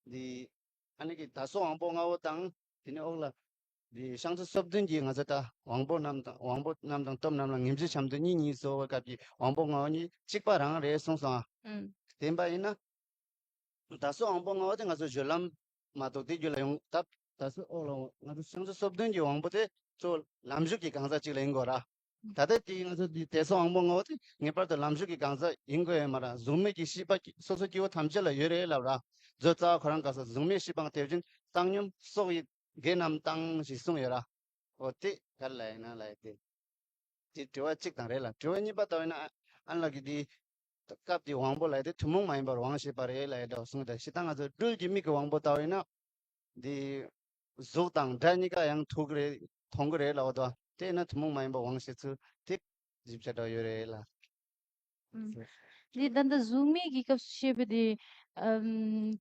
འདི། ཨ་ནི་གི་ད་སོ་དབང་པོ་ལྔ་བོ་དང་། དེ་ནི་འོག་ལ། འདི་བཤང་གཅི་སོ་བདུན་གྱིས་ང་ཚོ་ད་དབང་པོ་རྣམས་དང་དབང་པོ་རྣམས་དང་སྟོབས་རྣམས་ལ་ངེས་འབྱེད་ཆ་མཐུན་གཉིས་གཉིས་སོ་བའི་སྐབས་ཀྱི་དབང་པོ་ལྔ་བོ་གཉིས་གཅིག་པ་རང་རེད་གསུངས་སོང་ཨ། ཨུམ། བདེན་པ་ཡིན་ན། ད་སོ་དབང་པོ་ལྔ་བོ་དེ་ང་ཚོ་སྦྱོར་ལམ་མ་གཏོགས་དེ་རྒྱུད་ལ་ཡོང་ད། ད་སོ་འོག་ལ་ང་ཚོ་བཤང་གཅི་སོ་བདུན་གྱི་དབང་པོ་དེ་གཙོ་བོ་ལམ་ཞུགས་ཀྱི་གང་ཟག་ཅིག་ལ་ཡིན་དགོས་ར། ད་ལྟ་དེ་ང་ཚོ་འདི་དད་སོ་དབང་པོ་ལྔ་བོ་དེ་ངེས་པར་དུ་ལམ་ཞུགས་ཀྱི་གང་ཟག་ཡིན་དགོས་ཡོད་མ་རེད། གཟུགས་མེད་ཀྱི་ཤེས་པ་སོ་སོ་སྐྱེ་བོ་ཐམས་ཅད་ལ་ཡོད་རེད་ལབ་ར། མཛོད་རྩ་བ་ཁོ་རང་སྐབས་སུ་གཟུགས་མེད་ཤེས་པའང་དེ་བཞིན་བཏང་སྙོམས་སོགས་ཡི་དགེ་རྣམས་དང་ཞེས་གསུངས་ཡོད་ར། འོ་དེ་ག་རེ་ལབ་ཡིན་ན་ལབ་ཡ་དེ། དེ་དྲི་བ་གཅིག་དང་རེད་ལ། དྲི་བ་གཉིས་པ་ལྟ་བས་ན་ཨ་ཨ་ལ་གི་དེ། སྐབས་དེའི་དབང་པོ་ལབ་དེ་ཐུན་མོང་མ་ཡིན་པར་དབང་བྱེད་པ་རེད་ལབ་ཡ་འདྲ་བ་གསུངས་ཏེ། ཞེ་ད་ང་ཚོ་སྦྲུལ་གྱི་མིག་གི་དབང་པོ་ལྟ་བས་ན། འདི། གཟུགས་དང་སྒྲ་གཉིས་ཀ་ཡང་ཐུག་གི་རེད། མཐོང་གི་རེད་ལབ་པ་དང་། དེས་ན་ཐུན་མོང་མ་ཡིན་པ་དབང་བྱེད་ཚུལ་དེ་ཞིབ་ཆ་འདྲ་ཡོད་རེད་ལ། ཨུམ། འདི་ད་ལྟ་གཟུགས་མེད་ཀྱི་སྐབས་སུ་བཤད་པ་དེ། ཨམ།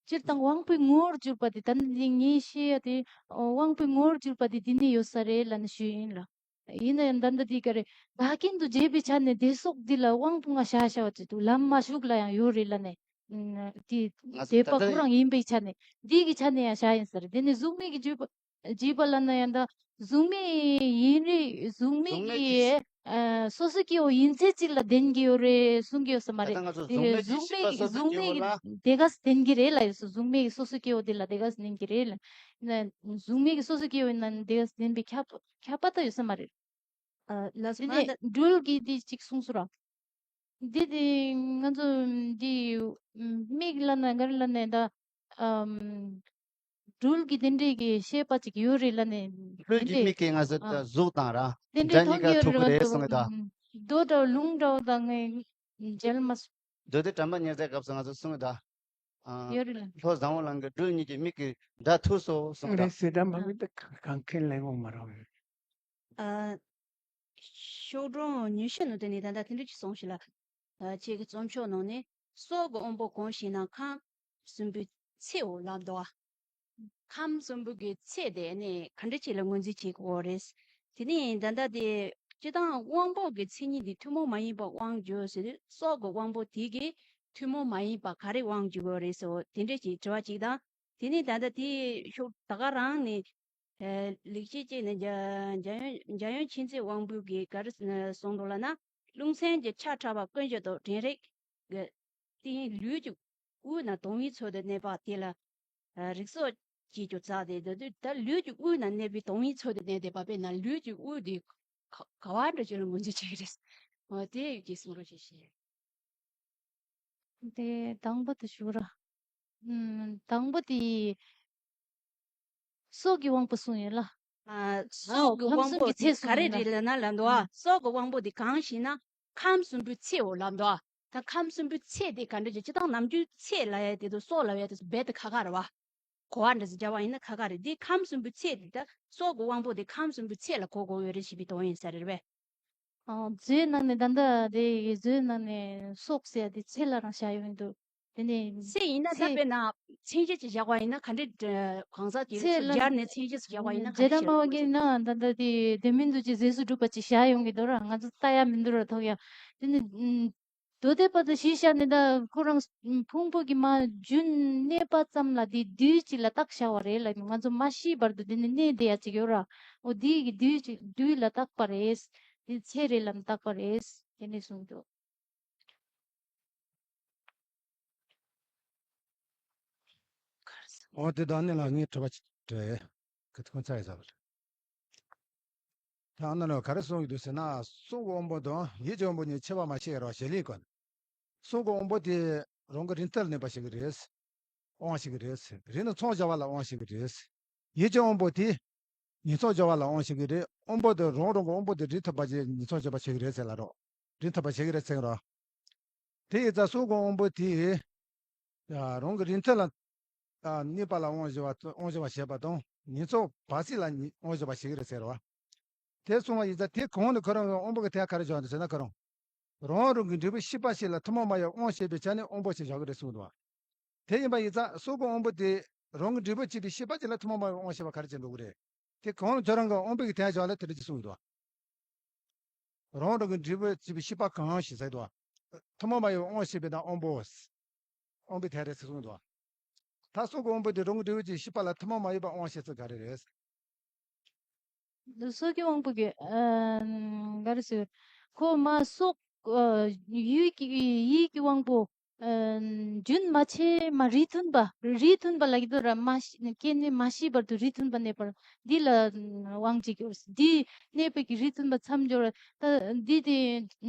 སྤྱིར་བཏང་དབང་པོའི་ངོ་བོར་གྱུར་པ་དེ། ད་ནི་འདི་ངས་བཤད་ཡ་དེ། ཨོ། དབང་པོའི་ངོ་བོར་གྱུར་པ་དེ་འདི་ནས་ཡོད་ས་རེད་ལབ་ནས་ཞུས་ཡིན་ལ། ཡིན་ན་ཡང་ད་ལྟ་འདི་ག་རེ། བདག་རྐྱེན་དུ་བྱས་པའི་ཆ་ནས་དེ་སོགས་འདི་ལ་དབང་པོ་ལྔ་བཞག་བཞག་པ་ཅིག་འདུག་ལམ་མ་ཞུགས་ལ་ཡང་ཡོད་རེད་ལབ་ནས། ཨུམ། དེ་ང་ཚོ་དད་པ་ད་ལྟ་ཁོ་རང་ཡིན་པའི་ཆ་ནས། འདི་གི་ཆ་ནས་ཡང་བཞག་ཡིན་ས་རེད། དེ་ནས་གཟུགས་མེད་ཀྱི་བརྗོད་པ། བརྗོད་པ་ལབ་ན་ཡང་ད། གཟུགས་མེད་ཡིན་རེད། གཟུགས་མེད་གཟུགས་མེད་ཀྱི། ཀྱི་ཨ། སོ་སོ་སྐྱེ་བོ་ཡིན་ཚད་ཅིག་ལ་ལྡན་གྱི་ཡོད་རེད་གསུང་གི་ཡོད་ས་མ་ད་རེད། ལྟ་ང་ཚོ་དེ་གཟུགས་མེད་ཀྱི་གཟུགས་མེད་ཤེས་པ་སོ་སོ་གཟུགས་སྐྱེ་མེད་བོ་ལ། ཀྱི་དེ་ག་ལྡན་གྱི་རེད་ལབ་ཡོད་སོ། གཟུགས་མེད་ཀྱི་སོ་སོ་སྐྱེ་བོ་དེ་ལ་དེ་ག་ལྡན་གྱི་རེད་ལབ། ན་གཟུགས་མེད་ཀྱི་སོ་སོ་སྐྱེ་བོ་ཡིན་ན་དེ་ག་ལྡན་པའི་ཁྱབ་ཁྱབ་པ་ད་ཡོད་ས་མ་རེད། ཨ། ལགས་སོ། དེ་ནས་སྒྲུལ་གྱི་དེ་ཅིག་གསུངས་སོ་ར། འདི་དེ་ང་ཚོ་འདི་མིག་ལབ་ན་ག་རེ་ལབ་ནས་ད། ཨམ། སྦྲུལ་གྱི་དེ་འདྲས་ཀྱི་ཤེས་པ་ཅིག་ཡོད་རེད་ལབ་ནས། སྦྲུལ་གྱི་མིག་གིས་ང་ཚོ་ཨ། གཟུགས་དང་ར། དེ་འདྲས་སྒྲ་གཉིས་མཐོང་གི་ཀ་ཡོད་ཐུག་རེད་གི་རེད་གསུང་གི་ད། ཨམ། རྡོ་འདྲ་བོ་རླུང་འདྲ་བོ་དང་ངས་མཇལ་མ་སོང་། མདོ་སྡེ་དྲན་པ་ཉེར་མཚན་སྐབས་སུ་ང་ཚོ་གསུང་གི་ད། ཨ། ཡོད་རེད་ལ། ལྷོ་བཟང་བོ་ལང་གི་སྦྲུལ་གཉིས་ཀྱི་མིག་གིས་སྒྲ་ཐོས་སོ་གསུང་གི་ད། རེད་ཟེར། ད་མ་གི་ད་གང་གང་ཁེལ་ལེན་འོང་མ་རོགས། ཨ། ཤོག་གྲངས་ཉི་ཤུ་ནང་དེ་ནས་ད་ལྟ་དེ་འདྲ་ཅིག་གསུངས་ཤིག་ལ། ཨ། ཁྱེད་ཀྱི་རྩོམ་ཤོག་ནང་ནས་སྲོག་གི་དབང་པོ་གང་ཞིག་ན་ཁམས་གསུམ་པོའི་ཚེ་འོ་ལབ་འདུག་ཨ། ཁམས་གསུམ་པོ་གི་ཚེ་དེ་ནི་ག་འདྲ་ཅིག་ལ་ངོས་འཛིན་བྱེད་དགོས་རེད། དེ་ནས་ད་ལྟ་དེ་སྤྱིར་བཏང་དབང་པོ་གི་མཚན་ཉིད་དེ་ཐུན་མོང་མ་ཡིན་པ་དབང་བསྒྱུར་ཟེར་དུས། སྲོག་གི་དབང་པོ་དེ་གིས་ཐུན་མོང་མ་ཡིན་པ་ག་རེ་དབང་བསྒྱུར་དགོས་རེད་ཟེར་བ་དེ་འདྲ་ཅིག་དྲི་བ་ཅིག་དང་། དེ་ནས་ད་ལྟ་དེའི་ཤུགས་ད་ག་རང་ནས། ཨ། ལེགས་བཤད་ཅིག་ནས་འཇམ་འཇམ་དབྱངས་མཁྱེན་བརྩེ་དབང་པོ་གིས་ག་རེ་གསུངས་འདུག་ལབ་ན། རླུང་སེམས་ཀྱི་ཆ་ཕྲ་བ་ཀུན་གཞི་དང་དྲན་རེག་གི་སྟེང་ལུས་ཀྱི་དབུས་ན་དང་བའི་ཚུལ་དུ་གནས་པ་དེ་ལ། ཨ། རིགས་སོགས་ཀྱིས་ཀྱང་བཙགས་ཏེ། ད་དུས་ད་ལུས་ཀྱི་དབུས་ན་གནས་པའི་དང་བའི་ཚུལ་དུ་གནས་བསྡད་པ་དཔེར་ན་ལུས་ཀྱི་དབུས་དེ་ག་ག་བ་འདྲ་ཅིག་ལ་ངོས་འཛིན་བྱེད་ཀྱི་རེད། འོ་དེ་ཡི་གེ་གསུང་རོགས་ཞེས་བཤད། དེ་དང་པོ་དེ་ཞུ་ར། ཨུམ། དང་པོ་དེ་སྲོག་གི་དབང་པོ་གསུངས་ཡོད་ལ། ཨ། སྲོག་གི་དབང་པོ་དེ་ག་རེ་རེད་ལབ་ན་ལབ་འདུག་ཨ། ཨུམ། སྲོག་གི་དབང་པོ་དེ་གང་ཞིག་ན་ཁམས་གསུམ་པོའི་ཚེ་འོ་ལབ་འདུག་ཨ། ད་ཁམས་གསུམ་པོའི་ཚེ་དེ་ག་འདྲ་ཅིག་སྤྱིར་བཏང་ནམ་རྒྱུན་ཚེ་ལབ་ཡ་དེ་དང་སྲོག་ལབ་ཡ་དེ་ཚོ་རྦད་དེ་ཁ་ཁ་རེད་བ། གོ་བ་འདྲ་ཞིག་བརྒྱབ་པ་ཡིན་ན་ཁ་ཁ་རེད། འདི་ཁམས་གསུམ་པོའི་ཚེ་འདི་ད་སྲོག་གི་དབང་པོ་འདི་ཁམས་གསུམ་པོའི་ཚེ་ལ་གོ་དགོས་ཡོད་རེད་ཞེས་པའི་དོན་ཡིན་ས་རེད་པས། ཨ། མཛོད་ནང་ནས་ད་ལྟ་དེ་མཛོད་ནང་ནས་སྲོག་ཟེར་ཡ་དེ་ཚེ་ལ་རང་བཞག་ཡོད་མི་འདུག་དེ་ནས་ཚེ་ཡིན་ན་ད་ཚེ་དཔེར་ན་ མཚན་གཞི་ཅིག་བཞག་པ་ཡིན་ན་ག་འདྲའི་གང་ཟག་དེ་ཚོ་སྦྱར་ནས་མཚན་གཞི་ཅིག་བཞག་པ་ཡིན་ན་ག་འདྲ་བྱེད་དགོས་ཀྱི་ན་ད་ལྟ་དེ་དེ་མིན་དུ་ཅི་ཟས་སུ་གྲུབ་པ་ཅིག་བཞག་ཡོང་གི་འདུག་ར། ང་ཚོ་ལྟ་ཡ་མི་འདུག་ར། ཐོག་ཡ་དེ་ནི་མདོ་སྡེ་པ་དང་གཞི་བཞག་ནས་ད་ཁོ་རང་ཕུང་པོ་གི་མ་རྒྱུན་གནས་པ་ཙམ་ལ་དེ་དུས་གཅིག་ལ་བཏགས་བཞག་པ་རེད་ལ། ང་ཚོ་མ་ཤི་བར་དུ་དེ་ནི་གནས་བསྡད་ཡ་ཅིག་ཡོད་ར། འོ་དེ་གི་དུས་གཅིག་དུས་ལ་བཏགས་པ་རེད། དེ་ཚེ་རེ་ལམ་བཏགས་པ་རེད། དེ་ནས་གསུངས་འདུག་འོ་དེ་དང་ནི་ལ་ངའི་དྲི་བ་ཅིག་དྲི་གི་ཐུགས་ཚ་ཡི་ཟ་བ་རེད། ད་ཨ་ན་ལ་ག་རེ་གསུང་གི་འདུག་ཟེར་ན། གསུང་གི་དབང་པོ་དང་ཡིད་ཀྱི་དབང་པོ་གཉིས་ཁྱད་པར་མ་ཕྱེ་རོགས་ཞལ་ལས་གོ། གསུང་གི་དབང་པོ་དེ་རང་གི་རིན་ཐང་ལ་གནས་པ་ཞིག་རེད། དབང་ཞིག་རེད། རིན་ནི་མཚམས་སྦྱར་བ་ལ་དབང་ཞིག་རེད། ཡིད་ཀྱི་དབང་པོ་དེ་ཉིང་མཚམས་སྦྱར་བ་ལ་དབང་ཞིག་རེད། དབང་པོ་དེ་རང་རང་གི་དབང་པོ་དེ་རིན་ཐུབ་པ་ཅིག་ཉིང་མཚམས་སྦྱར་བ་ཞིག་རེད་ཟེར་ལ་རོགས། རིན་ཐུབ་པ་ཞིག་རེད་ཟེར་རོགས། དེ་ཡིན་ཙང་གསུང་གི་དབང་པོ་དེ་ཡ་རང་གི་རིན་ཐང་ལ་ཨ་གནས་པ་ལ་དབང་བཞི་བ་དབང་བཞི་བ་བྱེད་པ་དང་ཉིང་མཚམས་བར་སྲིད་ལ་ཉི་དབང་བཞི་བ་ཞིག་རེད་ཟེར་བ། དེ་གསུང་བ་ཡིན་ཙང་དེ་གོང་ནས་ཁོ་རང་གི་དབང་པོ་གི་ཐད་ག་རེ་བྱུང་འདུག་ཟེར་ན། ཁོ་རང་རང་རང་གི་འབྲས་བུ་ཤེས་པ་ཞིག་ལ་ཐུན་མོང་མ་ཡིན་པའི་དབང་བྱེད་པའི་ཆ་ནས་དབང་པོ་ཞེས་བཞག་གི་རེད་གསུངས་འདུག་བ། དེ་ཡིན་པ་ཡིན་ཙང་གསུང་གི་དབང་པོ་དེ་རང་གི་འབྲས་བུ་བྱེད་པའི་ཤེས་པ་ཅིག་ལ་ཐུན་མོང་མ་ཡིན་པའི་དབང་བྱེད་པ་ག་རེ་བྱེད་འགྲོ་གི་རེད། དེ་གོང་ནས་ཁྱོད་རང་གི་དབང་པོ་གི་ཐད་བཞག་ལ་དེ་འདྲ་ཅིག་གསུངས་འདུག་བ། རང་རང་གི་འབྲས་བུ་བྱེད་པའི་ཤེས་པ་གང་ཞིག་ཟེར་དུས། ཐུན་མོང་མ་ཡིན་པའི་དབང་ཞེས་པའི་དང་དབང་པོ། དབང་པོའི་ཐད་རེད་ཟེར་གསུངས་འདུག་ད་སྲོག་གི་དབང་པོ་དེ་རང་གི་འབྲས་བུ་གྱི་ཤེས་པ་ལ་ཐུན་མོང་མ་ཡིན་པའི་དབང་ཞེས་ཚུལ་ག་རེ་རེད། སྲོག་གི་དབང་པོ་གི་ཨ་ག་རེ་ཟེར། ཁོ་མ་སྲོག་ཡུལ་གྱི་ཡིད་ཀྱི་དབང་པོ། རྒྱུན་མ་ཆད་མ་རིས་མཐུན་པ། རིས་མཐུན་པ་ལ་གི་དོ་ར་མ་ཤི་སྐྱེ་གནས་མ་ཤི་བར་དུ་རིས་མཐུན་པ་གནས་པར་འདི་ལ་དབང་བྱེད་ཀྱི་ཡོད། འདི་གནས་པའི་གི་རིས་མཐུན་པ་མཚམས་སྦྱོར། ད་འདི་དེ་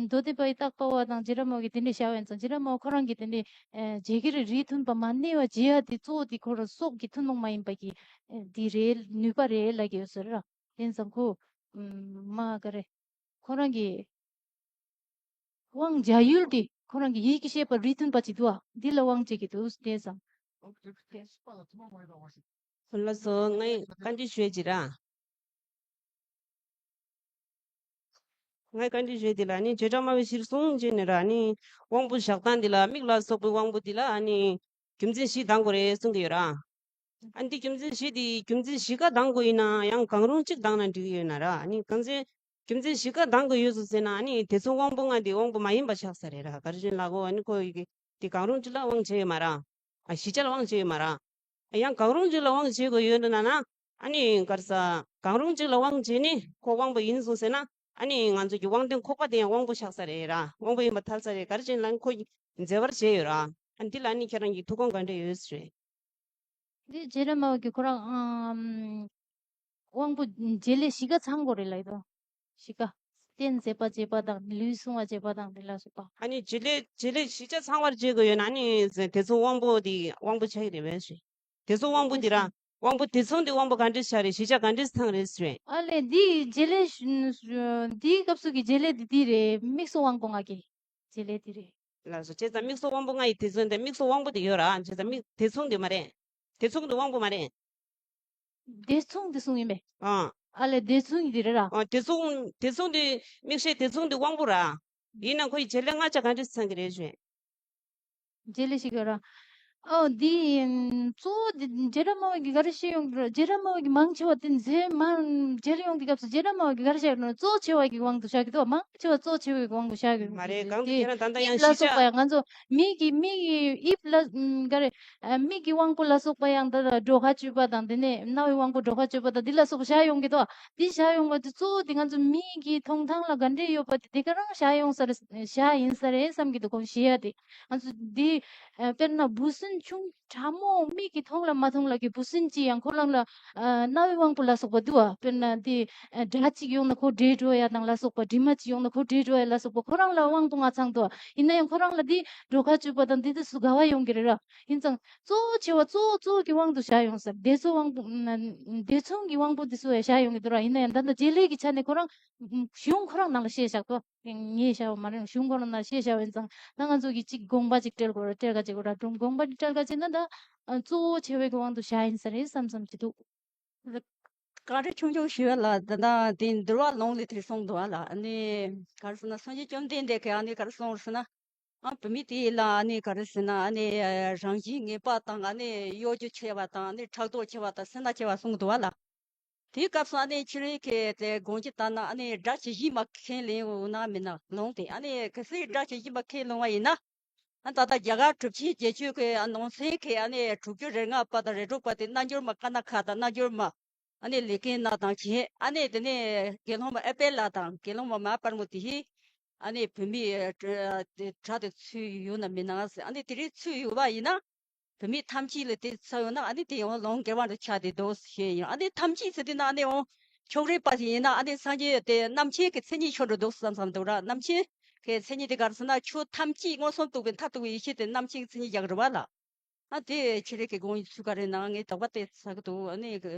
མདོ་སྡེ་པའི་བརྟག་པ་བ་དང་རྗེ་ར་མོ་གི་དེ་འདྲ་བྱ་བ་ཡིན་ཙང་། རྗེ་ར་མོ་ཁོ་རང་གི་དེ་འདྲ་བྱེད་ཀྱི་རེད། རིས་མཐུན་པ་མ་གནས་པ་བྱེད་ཡ་དེ་གཙོ་བོ་དེ་ཁོ་རང་སྲོག་གི་ཐུན་མོང་མ་ཡིན་པ་གི་འདི་རེད། ནུས་པ་རེད་ལ་གི་ཡོད་ཟེར་ར། དེ་ཙང་ཁོ་མ་ག་རེ། ཁོ་རང་གི་དབང་བྱ་ཡུལ་དེ་ཁོ་རང་གི་ཡིད་ཀྱི་ཤེས་པ་རིས་མཐུན་པ་ཅིག་འདུག་ཨ། འདི་ལ་དབང་བྱེད་ཀྱི་འདུག་དེ་ཙང་། ལགས་སོ། ངས་བཀའ་འདྲི་ཞུས་ཅི་ར། ངས་བཀའ་འདྲི་ཞུས་དེ་ལ་ནི་བརྗོད་བྱ་སྨྲ་བའི་གཞིར་གསུངས་བྱས་ནས་ར་ནི་དབང་པོ་བཞག་སྟངས་འདི་ལ་མིག་ལ་སོགས་པའི་དབང་པོ་འདི་ལ་ནི་རྒྱུ་མཚན་བཞི་གདིང་དགོས་རེད་གསུང་གི་ཡོད་ར། ཨ་ནི་འདི་རྒྱུ་མཚན་བཞི་འདི་རྒྱུ་མཚན་བཞི་ཀ་གདིང་དགོས་ཡིན་ན་ཡང་གང་རུང་གཅིག་གདིང་ན་འགྲིག་གི་ཡོད་ན་ར། ཨ་ནི་གང་ཚེ་རྒྱུ་མཚན་བཞི་ཀ་གདིང་དགོས་ཡོད་སོང་ཟེར་ན། ཨ་ནི་དེ་ཚོ་དབང་པོ་ལྔ་འདི་དབང་པོ་མ་ཡིན་པ་ཆགས་ས་རེད་ར། ག་རེ་བྱས་ན་ལ་གོ། ཨ་ནི་ཁོ་ཡི་གེ་འདི་གང་རུང་གཅིག་ལ་དབང་བྱེད་ཡོད་མ་ར། ཨ་བཞི་ཆ་ལ་དབང་བྱེད་ཡོད་མ་ར། ཡང་གང་རུང་གཅིག་ལ་དབང་བྱེད་དགོས་ཡོད་འདུག་ན་ན། ཨ་ནི་ག་རེ་ཟ། གང་རུང་གཅིག་ལ་དབང་བྱེད་ནི་ཁོ་དབང་པོ་ཡིན་སོང་ཟེར་ན། ཨ་ནི་ང་ཚོ་གི་དབང་དོན་ཁོག་པ་དེ་ཡང་དབང་པོ་ཆགས་ས་རེད་ར། དབང་པོ་ཡིན་པ་ཐལ་ས་རེད། ག་རེ་བྱས་ན་ལ་ཁོ་ཡི་མཛེས་པར་བྱས་ཡོད་ར། ཨ་འདི་ལ་ནི་ཁྱེད་རང་གི་ཐུགས་དགོངས་ག་འདྲ་ཡོད་ཟེར། འདི་རྗེ་ར་མ་བ་གི་ཁོ་རང་ཨམ། དབང་པོ་བྱེད་ལས་བཞི་ཀ་ཚང་དགོས་རེད་ལབ་ཡོད། བཞི་ཀ། རྟེན་མཛད་པ་བྱེད་པ་དང་ལུས་བསྲུང་བ་བྱེད་པ་དང་དེ་ལ་སོགས་པ། ཨ་ནི་བྱེད་ལས་བྱེད་ལས་བཞི་ཆ་ཚང་བར་བྱེད་དགོས་ཡོད་ན་ནི་དེ་ཚོ་དབང་པོ་དེ་དབང་པོ་ཆགས་ཀྱི་རེད་པས་ཞེས། དེ་ཚོ་དབང་པོ་དེ་ར། དབང་པོ་དེ་ཚོ་འདི་དབང་པོ་ག་འདྲས་ཆགས་རེད། བཞི་ཆ་ག་འདྲས་ཚང་རེད་ཟེར། ཨ་ལས་འདི་བྱེད་ལས་འདིའི་སྐབས་སུ་གི་བྱེད་ལས་འདི་འདི་རེད། མིག་སོགས་དབང་པོ་ལྔ་གི་བྱེད་ལས་འདི་རེད། ལགས་སོ། བྱས་ཙང་མིག་སོགས་དབང་པོ་ལྔ་ཡི་དེ་ཚོ་འདི་མིག་སོགས་དབང་པོ་དེ་ཡོད་ར། བྱས་ཙང་མིག་དེ་ཚོ་འདི་མ་རེད། དེ་ཚོ་འདི་དབང་པོ་མ་རེད། དེ་མཚུངས་དེ་གསུངས་ཡིན་པས། ཨ། ཨ་ལས་དེ་མཚུངས་ཡིན་དེ་རེད་ར། ཨ། དེ་མཚུངས་དེ་མཚུངས་དེ་མིག་ཤེས་དེ་མཚུངས་དེ་དབང་པོ་ར། ཡིན་ན་ཁོ་ཡི་བྱེད་ལས་ལྔ་ཆ་ག་འདྲས་ཚང་གི་རེད་ཞུས། བྱེད་ལས་ཤིག་ཡོད་ར། ཨོ་འདི་གཙོ་བོ་འདི་རྗེ་ར་མ་བ་གི་ག་རེ་བཤད་ཡོང་གི་ར། རྗེ་ར་མ་བ་གི་མང་ཆེ་བ་དེ་མཛད་མ་མཇལ་ཡོང་གི་སྐབས་སུ་རྗེ་ར་མ་བ་གི་ག་རེ་བཤད་ཡོང་གི་ར། གཙོ་ཆེ་བ་གི་དབང་དུ་བཞག་གི་འདུག་མང་ཆེ་བ་གཙོ་ཆེ་བའི་དབང་དུ་བཞག་གི་མ་རེད། གང་དུ་ཁྱེད་རང་ད་ལྟ་ཡང་དབྱིབས་ལ་སོགས་པ་ཡང་ང་ཚོ་མིག་གི་མིག་གི་དབྱིབས་ལ་ག་རེ། ཨ། མིག་གི་དབང་པོ་ལ་སོགས་པ་ཡང་ད་ལྟ་གྲོད་ཁ་བཅུད་པ་དང་། དེ་ནས་རྣ་བའི་དབང་པོ་གྲོད་ཁ་བཅུད་པ་དང་འདི་ལ་སོགས་པ་བཞག་ཡོང་གི་འདུག་འདི་བཞག་ཡོང་བ་དེ་གཙོ་བོ་དེ་ང་ཚོ་མིག་གི་མཐོང་ཐང་ལ་ག་འདྲས་ཡོད་པ་དེ་དེ་ག་རང་བཞག་ཡོང་ས་རེད། བཞག་ཡིན་ས་རེད་བསམ་གྱི་འདུག་ཁོང་ཞེས་ཡ་དེ་ང་ཚོ་འདི། ཨ། དཔེར་ན་འབུ་སྲིན་ཆུང་ཕྲ་མོ་མིག་གིས་མཐོང་ལ་མ་མཐོང་ལ་གི་འབུ་སྲིན་ཅིག་ཡང་ཁོ་རང་ལ། ཨ། རྣ་བའི་དབང་པོ་ལ་སོགས་པ་འདུག་བ། དཔེར་ན་དེ། ཨ། སྒྲ་གཅིག་ཡོང་ན་ཁོ་བྲེལ་འགྲོ་ཡ་དང་ལ་སོགས་པ། དྲི་མ་གཅིག་ཡོང་ན་ཁོ་བྲེལ་འགྲོ་ཡ་ལ་སོགས་པ་ཁོ་རང་ལ་དབང་པོ་ལྔ་ཚང་འདུག་བ། ཡིན་ན་ཡང་ཁོ་རང་ལ་དེ་གྲོད་ཁ་བཅུད་པ་དང་དེ་དུས་སུ་དགའ་བ་ཡོང་གི་རེད་ར། ཡིན་ཙང་གཙོ་བོ་ཆེ་བ་གཙོ་བོ་གཙོ་བོ་གི་དབང་དུ་བཞག་ཡོང་ས་རེད། དེ་ཚོ་དབང་པོ་དེ་མཚུངས་ཀྱི་དབང་པོ་དེ་ཚོ་ཡང་བཞག་ཡོང་གི་འདུག་ར། ཡིན་ན་ཡང་ད་ལྟ་བྱེད་ལས་ཀྱི་ཆ་ནས་ཁོ་རང་གཞུང་ཁོ་རང་ནང་ལ་བཤད་བཞག་འདུག་ངས་བྱ་བ་མ་རེད། གཞུང་གོ་ར་ན་ཤེས་བྱ་བ་ཡིན་ཙང་ད་ང་ཚོ་གི་གཅིག་དགོངས་པ་གཅིག་སྤྲད་དགོས་ར། སྤྲད་ག་བྱེད་དགོས་ར། སྒྲུང་དགོངས་པ་གཅིག་སྤྲད་ག་བྱེད་ན་ད་གཙོ་བོ་ཆེ་བའི་གི་དབང་དུ་བྱ་ཡིན་ས་རེད་བསམ་བསམ་གྱི་འདུག་བཀའ་འདྲི་ཆུང་ཆུང་ཞུ་བ་ལ། ད་ལྟ་དེ་འདུལ་བ་ལུང་ལས་དེ་གསུངས་འདུག་བ་ལ། ཨ་ནི་ག་རེ་ཟེར་ན་སངས་རྒྱས་བཅོམ་ལྡན་འདས་ཀྱིས་ཨ་ནི་ག་རེ་གསུངས་ཟེར་ན། ཨ་བུད་མེད་དེ་ལ་ཨ་ནི་ག་རེ་ཟེར་ན་ཨ་ནི་རང་བཞིན་ངན་པ་དང་ཨ་ནི་གཡོ་སྒྱུ་ཆེ་བ་དང་ཨ་ནི་ཕྲག་དོག་ཆེ་བ་དང་སེར་སྣ་ཆེ་བ་གསུངས་འདུག་བ་ལ། དེའི་སྐབས་སུ་ཨ་ནི་ཕྱི་རོལ་གྱི་དེ་དགོངས་ཀྱི་ལྟར་ན་ཨ་ནི་དགྲ་ཇི་བཞིན་པ་ཁས་ལེན་འོང་ན་མིན་ན་ལོང་སྟེ་ཨ་ནི་གལ་སྲིད་དགྲ་ཇི་བཞིན་པ་ཁས་ལེན་པ་ཡིན་ན། ཨ་ད་ལྟ་རྒྱ་གར་གྲུབ་ཆེན་བརྒྱད་ཅུ་གི་ཨ་ནང་ཚན་གྱི་ཨ་ནི་དྲུག་ཅུ་རེ་ལྔ་པ་དང་རེ་དྲུག་པ་དེ་རྣལ་འབྱོར་མ་ཀ་ན་ཁ་དང་རྣལ་འབྱོར་མ་ཨ་ནི་ལས་མཁན་རྣམས་དང་བྱས། ཨ་ནི་དེ་ནས་དགེ་སློང་མ་ཨེ་པེ་ལ་དང་དགེ་སློང་མ་མ་པར་མོ་དེ་ཨ་ནི་བུད་མེད་དགྲ་དེ་ཚུད་ཡོད་ན་མིན་ན་ཟེར། ཨ་ནི་དེ་རིགས་ཚུད་ཡོད་པ་ཡིན་ན། བུད་མེད་ཐམས་ཅད་ལ་དེ་ཚུད་ཡོད་ན་ཨ་ནི་དེ་ཡང་ལོང་དགེ་བ་འདྲ་ཆགས་བསྡད་འདུག་ཞེས་ཡིན། ཨ་ནི་ཐམས་ཅད་ཟེར་དུས་ན་ཨ་ནི་ཡང་ཕྱོགས་རིས་པ་ཞིག་ཡིན་ན་ཨ་ནི་སངས་རྒྱས་དེ་རྣམ་མཁྱེན་གྱི་མཚན་ཉིད་ཤོར་འགྲོ་འདུག་བསམ་བསམ་འདུག་ར། རྣམ་མཁྱེན་གྱི་མཚན་ཉིད་དེ་ག་རེ་ཟེར་ན་ཆོས་ཐམས་ཅད་མངོན་སུམ་རྟོགས་པའི་མཐར་ཐུག་པའི་ཡེ་ཤེས་དེ་རྣམ་མཁྱེན་གྱི་མཚན་ཉིད་རྒྱག་རེད་བ་ལ། ཨ་དེ་ཁྱེད་རང་གི་དགོངས་ཚུལ་ག་རེ་ན་ངས་དོགས་པ་དེ་ཟ་གི་འདུག་ཨ་ནི་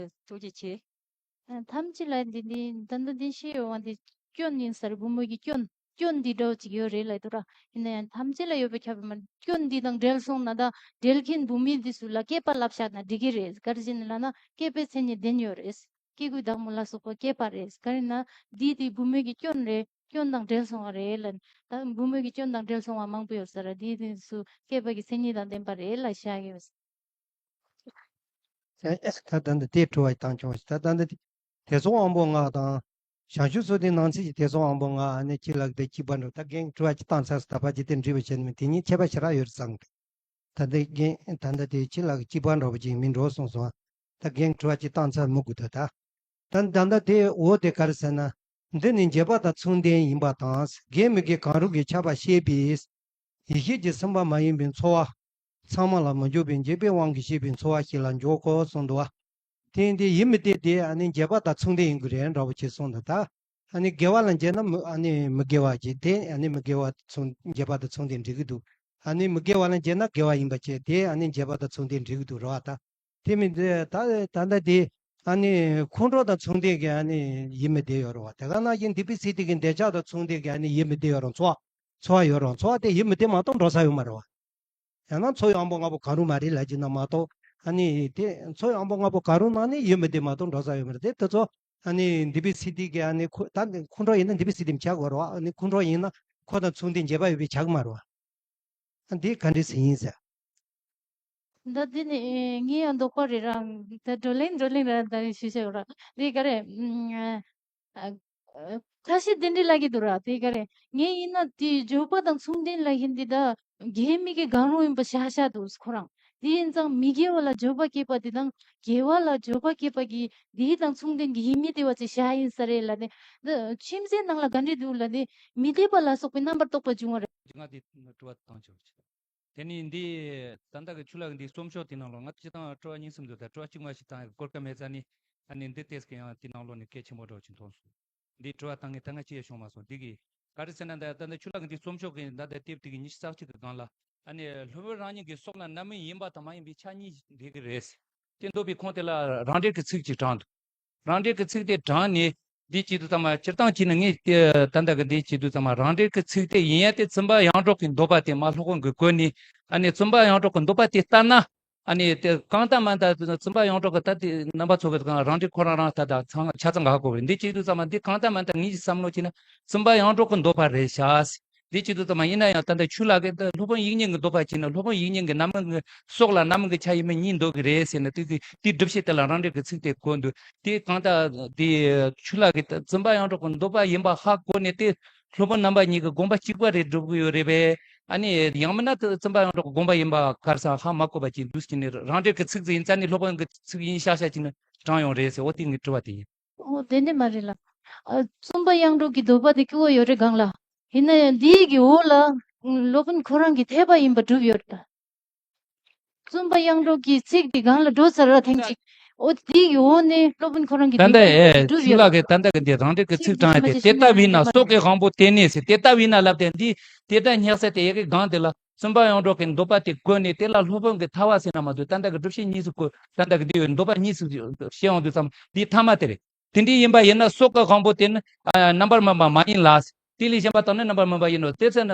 ཐུགས་རྗེ་ཆེ། ཨ་ཐམས་ཅད་ལ་འདི་འདི་ད་ལྟ་འདི་ཤེས་ཡོང་བ་འདི་སྐྱོན་ཡིན་ས་རེད། བུ་མོ་གི་སྐྱོན་སྐྱོན་འདི་འདྲ་བོ་ཅིག་ཡོད་རེད་ལབ་འདུག་ར། ཡིན་ན་ཡང་ཐམས་ཅད་ལ་ཡོད་པའི་ཁྱབ་པ་མ་རེད། སྐྱོན་འདི་དང་འབྲེལ་སོང་ན་ད་འབྲེལ་མཁན་བུད་མེད་འདི་ཚོ་ལ་སྐྱེས་པ་བསླབ་བྱ་ན་འགྲིག་གི་རེད། ག་རེ་བྱས་ནས་ལབ་ན་སྐྱེས་པའི་མཚན་ཉིད་ལྡན་ཡོད་རེད། སྐྱེ་དགུའི་བདག་མོ་ལ་སོགས་པ་སྐྱེས་པ་རེད། ག་རེ་ན་འདི་དེ་བུ་མོ་གི་སྐྱོན་རེད། སྐྱོན་དང་འབྲེལ་སོང་བ་རེད་ལབ། ད་བུ་མོ་གི་སྐྱོན་དང་འབྲེལ་སོང་བ་མང་པོ་ཡོད་ས་རེད། འདི་དེ་ཚོ་སྐྱེས་པ་གི་མཚན་ཉིད་དང་ལྡན་པ་རེད་ལབ་བཞག་ཡོད། ད་ད་འདི་དེ་དྲི་བ་བཏང་བྱུང་ཞིག་ད་ད་འདི་དེ་ཚོ་དབང་པོ་ལྔ་དང་། བྱང་ཆུབ་སོ་ཐར་ནང་ཚན་གྱི་དེ་ཚོ་དབང་པོ་ལྔ་ཨ་ནི་ཅི་ལགས་དེ་གཅིག་པ་འགྲོ། ད་རྒན་དྲི་བ་གཅིག་བཏང་ཚར་སོང་། ད་ཕར་ཅི་དེ་འདྲི་བ་བྱས་ནས་མི་དེ་གཉིས་ཁྱད་པར་ཞེ་དྲག་ཡོད་རེད་བསམ་གི། ད་འདི་རྒན་ད་འདི་དེ་ཅི་ལགས་གཅིག་པ་འགྲོ་བ་ཅིག་མི་འགྲོ་སོང་སོང་། ད་རྒན་དྲི་བ་གཅིག་བཏང་ཚར་མི་དགོས་ད་ད། ད་ད་ལྟ་དེ་འོ་དེ་ག་རེ་ཟེར་ན། འདི་ནི་འགྱེད་པ་དང་མཚུངས་ལྡན་ཡིན་པ་དང་། དགེ་མི་དགེ་གང་རུང་གི་ཁྱབ་པ་ཤེས་པས། ཡེ་ཤེས་ཀྱིས་སེམས་པ་མ་ཡིན་པའི་ཚོར་བ། ཚང་མ་ལ་མི་འཇུག་པའི་འགྱེད་པའི་དབང་གིས་སྐྱེས་པའི་ཚོར་བ་ཞིག་ལ་འཇོག་གོ་གསུངས་འདུག་བ། དེ་འདི་ཡིད་མི་བདེ་དེ་ཨ་ནི་འགྱེད་པ་དང་མཚུངས་ལྡན་ཡིན་དགོས་རེད་འདྲ་བོ་ཅིག་གསུངས་འདུག་ད་ཨ་ནི་དགེ་བ་ལ་འགྱེད་ན་མི་ཨ་ནི་མི་དགེ་བ་ཅིག་དེ་ཨ་ནི་མི་དགེ་བ་མཚུངས་འགྱེད་པ་དང་མཚུངས་ལྡན་འགྲིག་གི་འདུག་ཨ་ནི་མི་དགེ་བ་ལ་འགྱེད་ན་དགེ་བ་ཡིན་པ་བྱས་དེ་ཨ་ནི་འགྱེད་པ་དང་མཚུངས་ལྡན་འགྲིག་གི་འདུག་རེད་བ་ད། དེ་མིན་དེ་ད་ད་ལྟ་དེ་ཨ་ནི་ཁོང་ཁྲོ་དང་མཚུངས་ལྡན་གྱི་ཨ་ནི་ཡིད་མི་བདེ་ཡོད་རེད་བ། དེ་ག་ནང་བཞིན་འདི་པའི་ཚིག་དེ་གི་འདོད་ཆགས་དང་མཚུངས་ལྡན་གྱི་ཨ་ནི་ཡིད་མི་བདེ་ཡོད་རུང་ཚོར་བ་ཚོར་བ་ཡོད་རུང་ཚོར་བ་དེ་ཡིད་མི་བདེ་མ་གཏོགས་འགྲོ་ས་ཡོད་མ་རེད་བ། ཡང་ན་ཚོར་བའི་དབང་པོ་ལྔ་པོ་གང་རུང་མ་རེད་ལབ་ཀྱི་ན་མ་གཏོགས་ཨ་ནི་དེ་ཚོར་བའི་དབང་པོ་ལྔ་པོ་གང་རུང་ནང་ནས་ཡིད་མི་བདེ་མ་གཏོགས་འགྲོ་ས་ཡོད་མ་རེད། དེ་དེ་ཚོ་ཨ་ནི་འདི་པའི་ཚིག་དེ་གི་ཨ་ནི་ཁོ་ད་ཁོང་ཁྲོ་ཡིན་ན་འདི་པའི་ཚིག་དེ་མི་ཆགས་དགོས་རེད་བ། ཨ་ནི་ཁོང་ཁྲོ་ཡིན་ན་ཁོ་དང་མཚུངས་ལྡན་འགྱེད་པ་ཡོད་པའི་ཆགས་ཀྱི་མ་རེད་བ། འདི་ག་འདྲ་ཟེར་ཡིན་ཟེར། ད་འདི་ནི་ངའི་ཡང་དོགས་པ་རེད་ར། ད་བགྲོ་གླེང་བགྲོ་གླེང་ར་ད་ཞུ་བྱ་ར་འདི་ག་རེ། ཁ་ཤས་དེ་འདྲ་ལབ་ཀྱི་འདུག་ར་དེ་ག་རེ། ངས་ཡིན་ན་དེ་འགྱོད་པ་དང་མཚུངས་ལྡན་ལབ་མཁན་འདི་ད་དགེ་མི་དགེ་གང་རུང་ཡིན་པ་ཤ་ཤ་འདུག་ཁོ་རང་། དེ་ཡིན་ཙང་མི་དགེ་བ་ལ་འགྱོད་པ་སྐྱེས་པ་དེ་དང་དགེ་བ་ལ་འགྱོད་པ་སྐྱེས་པ་གི་དེ་དང་མཚུངས་ལྡན་གྱི་ཡིད་མི་བདེ་བ་ཅིག་ཤ་ཡིན་ས་རེད་ལབ་ནས། འདི་མཁྱེན་བརྩེ་ནང་ལ་ག་འདྲ་འདུག་ལབ་ནས་མི་བདེ་བ་ལ་སོགས་པའི་རྣམ་པར་རྟོག་པ་འབྱུང་བ་རེད། ང་དེ་དྲི་བ་བཏང་ཆོག་ཆེ། དེ་ནས་འདི་ད་ལྟ་གི་ཆུ་ལག་འདིའི་རྩོམ་ཤོག་དེ་ནང་ལོགས་ང་སྤྱིར་བཏང་དྲི་བ་གཉིས་གསུམ་འདུག་ད་དྲི་བ་གཅིག་མ་ཞིག་བཏང་ཡག་གོ་སྐབས་མེད་ཙང་ནི་ཨ་ནི་འདི་ཏོག་ཙམ་ཡང་དེ་ནང་ལོགས་ནས་གལ་ཆེན་པོ་འདྲ་བོ་ཅིག་མཐོང་སོང་། འདི་དྲི་བ་བཏང་ངས་ད་ང་ཅི་ཡང་བྱུང་མ་སོང་འདི་གི་ག་རེ་ཟེར་ན་ད་ད་ལྟ་ཆུ་ལག་འདིའི་རྩོམ་ཤོག་གི་ད་ལྟ་དེབ་དེ་གི་ཉི་ཤུ་རྩ་གཅིག་གི་སྒང་ལ་ཨ་ནི་སློབ་དཔོན་རང་ཉིད་ཀྱི་སྲོག་ལ་རྣམ་སྨིན་ཡིན་པ་དང་མ་ཡིན་པའི་ཆ་གཉིས་འགྲིག་གི་རེད། དེ་འདོད་པའི་ཁུངས་དེ་ལ་རང་འགྲེལ་གྱི་ཚིག་ཅིག་དྲངས་འདུག་རང་འགྲེལ་གྱི་ཚིག་དེ་དྲངས་ནས་འདི་བྱེད་དུས་ཙམ་པ་སྤྱིར་བཏང་བྱས་ན་ངས་དེ་ད་ལྟ་གི་འདི་བྱེད་དུས་ཙམ་པ་རང་འགྲེལ་གྱི་ཚིག་དེ་ཡིན་ཡང་དེ་བཙུན་པ་ཡོངས་གྲོགས་ཀྱི་འདོད་པ་དེ་མ་སློབ་དཔོན་གྱིས་བཀོད་ནས་ཨ་ནི་བཙུན་པ་ཡོངས་གྲོགས་ཀྱི་འདོད་པ་དེ་ལྟར་ན་ཨ་ནི་དེ་གང་ལྟར་མ་ལྟར་བཙུན་པ་ཡོངས་གྲོགས་ཀྱི་ད་དེ་རྣམ་པ་ཚོ་གི་རང་འགྲེལ་ཁོ་རང་རང་ད་ད་ཚང་ཆ་ཚང་ག་གོ་བས་འདི་བྱེད་དུས་ཙམ་པ་འདི་གང་ལྟར་མ་ལྟར་ངེད་ཀྱི་བསམ་བློ་བྱས་ན་བཙུན་པ་ཡོངས་གྲོགས་ཀྱི་འདོད་པ་རེད་ཤག་འདི་བྱེད་དུས་ཙམ་པ་ཡིན་ན་ཡང་ད་ལྟ་ཆུ་ལག་གིས་ད་སློབ་དཔོན་དབྱིག་གཉེན་གྱི་འདོད་པ་བྱས་ན་སློབ་དཔོན་དབྱིག་གཉེན་གྱི་རྣམ་སྨིན་གྱི་སྲོག་ལ་རྣམ་སྨིན་གྱི་ཆ་ཡིན་མིན་གཉིས་འདོད་ཀྱི་རེད་ཟེར་ནས་དེ་དེའི་སྒྲུབ་བྱེད་དེ་ལ་རང་འགྲེལ་གྱི་ཚིག་དེ་བཀོད་འདུག་དེ་གང་ལྟར་དེ་ཆུ་ལག་གིས་ད་བཙུན་པ་ཡོངས་གྲོགས་ཀྱི་འདོད་པ་ཡིན་པ་ཧ་གོ་ནས་དེ་སློབ་དཔོན་རྣམ་པ་གཉིས་ཀྱི་དགོངས་པ་གཅིག་པ་རེད་སྒྲུབ་ཀྱི་ཡོད་རེད་པས། ཨ་ནི་ཡང་མིན་ན་དེ་བཙུན་པ་ཡོངས་གྲོགས་ཀྱི་དགོངས་པ་ཡིན་པ་ག་རེ་ཟེར་ཧ་མ་གོ་བ་ཅིག་འདུག་ཟེར་ནས་རང་འགྲེལ་གྱི་ཚིག་ཟིག་ཡིན་ཙང་ནི་སློབ་དཔོན་གྱི་ཚིག་ཡིན་ཤག་ཤག་ཅིག་ནི་དྲངས་ཡོང་རེད་ཟེར། འོ་དེ་ངའི་དྲི་བ་དེ་ཡིན། འོ་དེ་འདྲ་མ་རེད་ལ། ཨ་བཙུན་པ་ཡོངས་གྲོགས་ཀྱི་འདོད་པ་དེ་སྐྱེ་བོ་ཡོད་རེད་སྒང་ལ། ཡིན་ན་ཡང་འདིའི་གི་འོག་ལ་སློབ་དཔོན་ཁོ་རང་གི་འཐད་པ་ཡིན་པ་གྲུབ་ཡོད་རེད་ད། བཙུན་པ་ཡོངས་གྲོགས་ཀྱི་ཚིག་དེ་སྒང་ལ་འགྲོ་ཚར་ར་ཐེངས་གཅིག་འོ་དེའི་གི་འོག་ནས་སློབ་དཔོན་ཁོ་རང་གི་ད་ལྟ་འདོད་པ་ཨེ་གྲུབ་ཆུ་ཡོད་ལག་རེད། གིས་ད་ལྟ་གི་འདི་རང་འགྲེལ་གྱི་ཚིག་དྲངས་ཡ་དེ་དེ་ལྟ་བས་ན་སྲོག་གི་དབང་པོ་དེ་ནས་ཟེར་དེ་ལྟ་བས་ན་ལབ་དེ་འདི་དེ་ལྟར་སྙེག་ས་དེ་ཡ་གི་སྒང་དེ་ལ། བཙུན་པ་ཡོངས་གྲོགས་ཀྱི་འདོད་པ་དེ་བཀོད་ནས་དེ་ལ་སློབ་དཔོན་གྱི་ཐར་པ་ཟེར་ན་མ་གཏོགས་ད་ལྟ་གི་སྒྲུབ་བྱེད་གཉིས་སུ་བཀོད་ད་ལྟ་གི་འདི་ཡོད་འདོད་པ་གཉིས་སུ་བཤད་ཡོང་དུས་ཙམ་འདི་ཐ་མ་དེ་རེད། དེ་འདྲའི་ཡིན་པ་ཡིན་ན་སྲོག་གི་དབང་པོ་དེ་ནི་ཨ་རྣམ་པར་སྨིན་པ་མ་ཡིན་ལ། དེ་ལས་གཞན་པ་དག་ནི་རྣམ་པར་སྨིན་པ་ཡིན་ནོ། དེ་ཚེ་ན་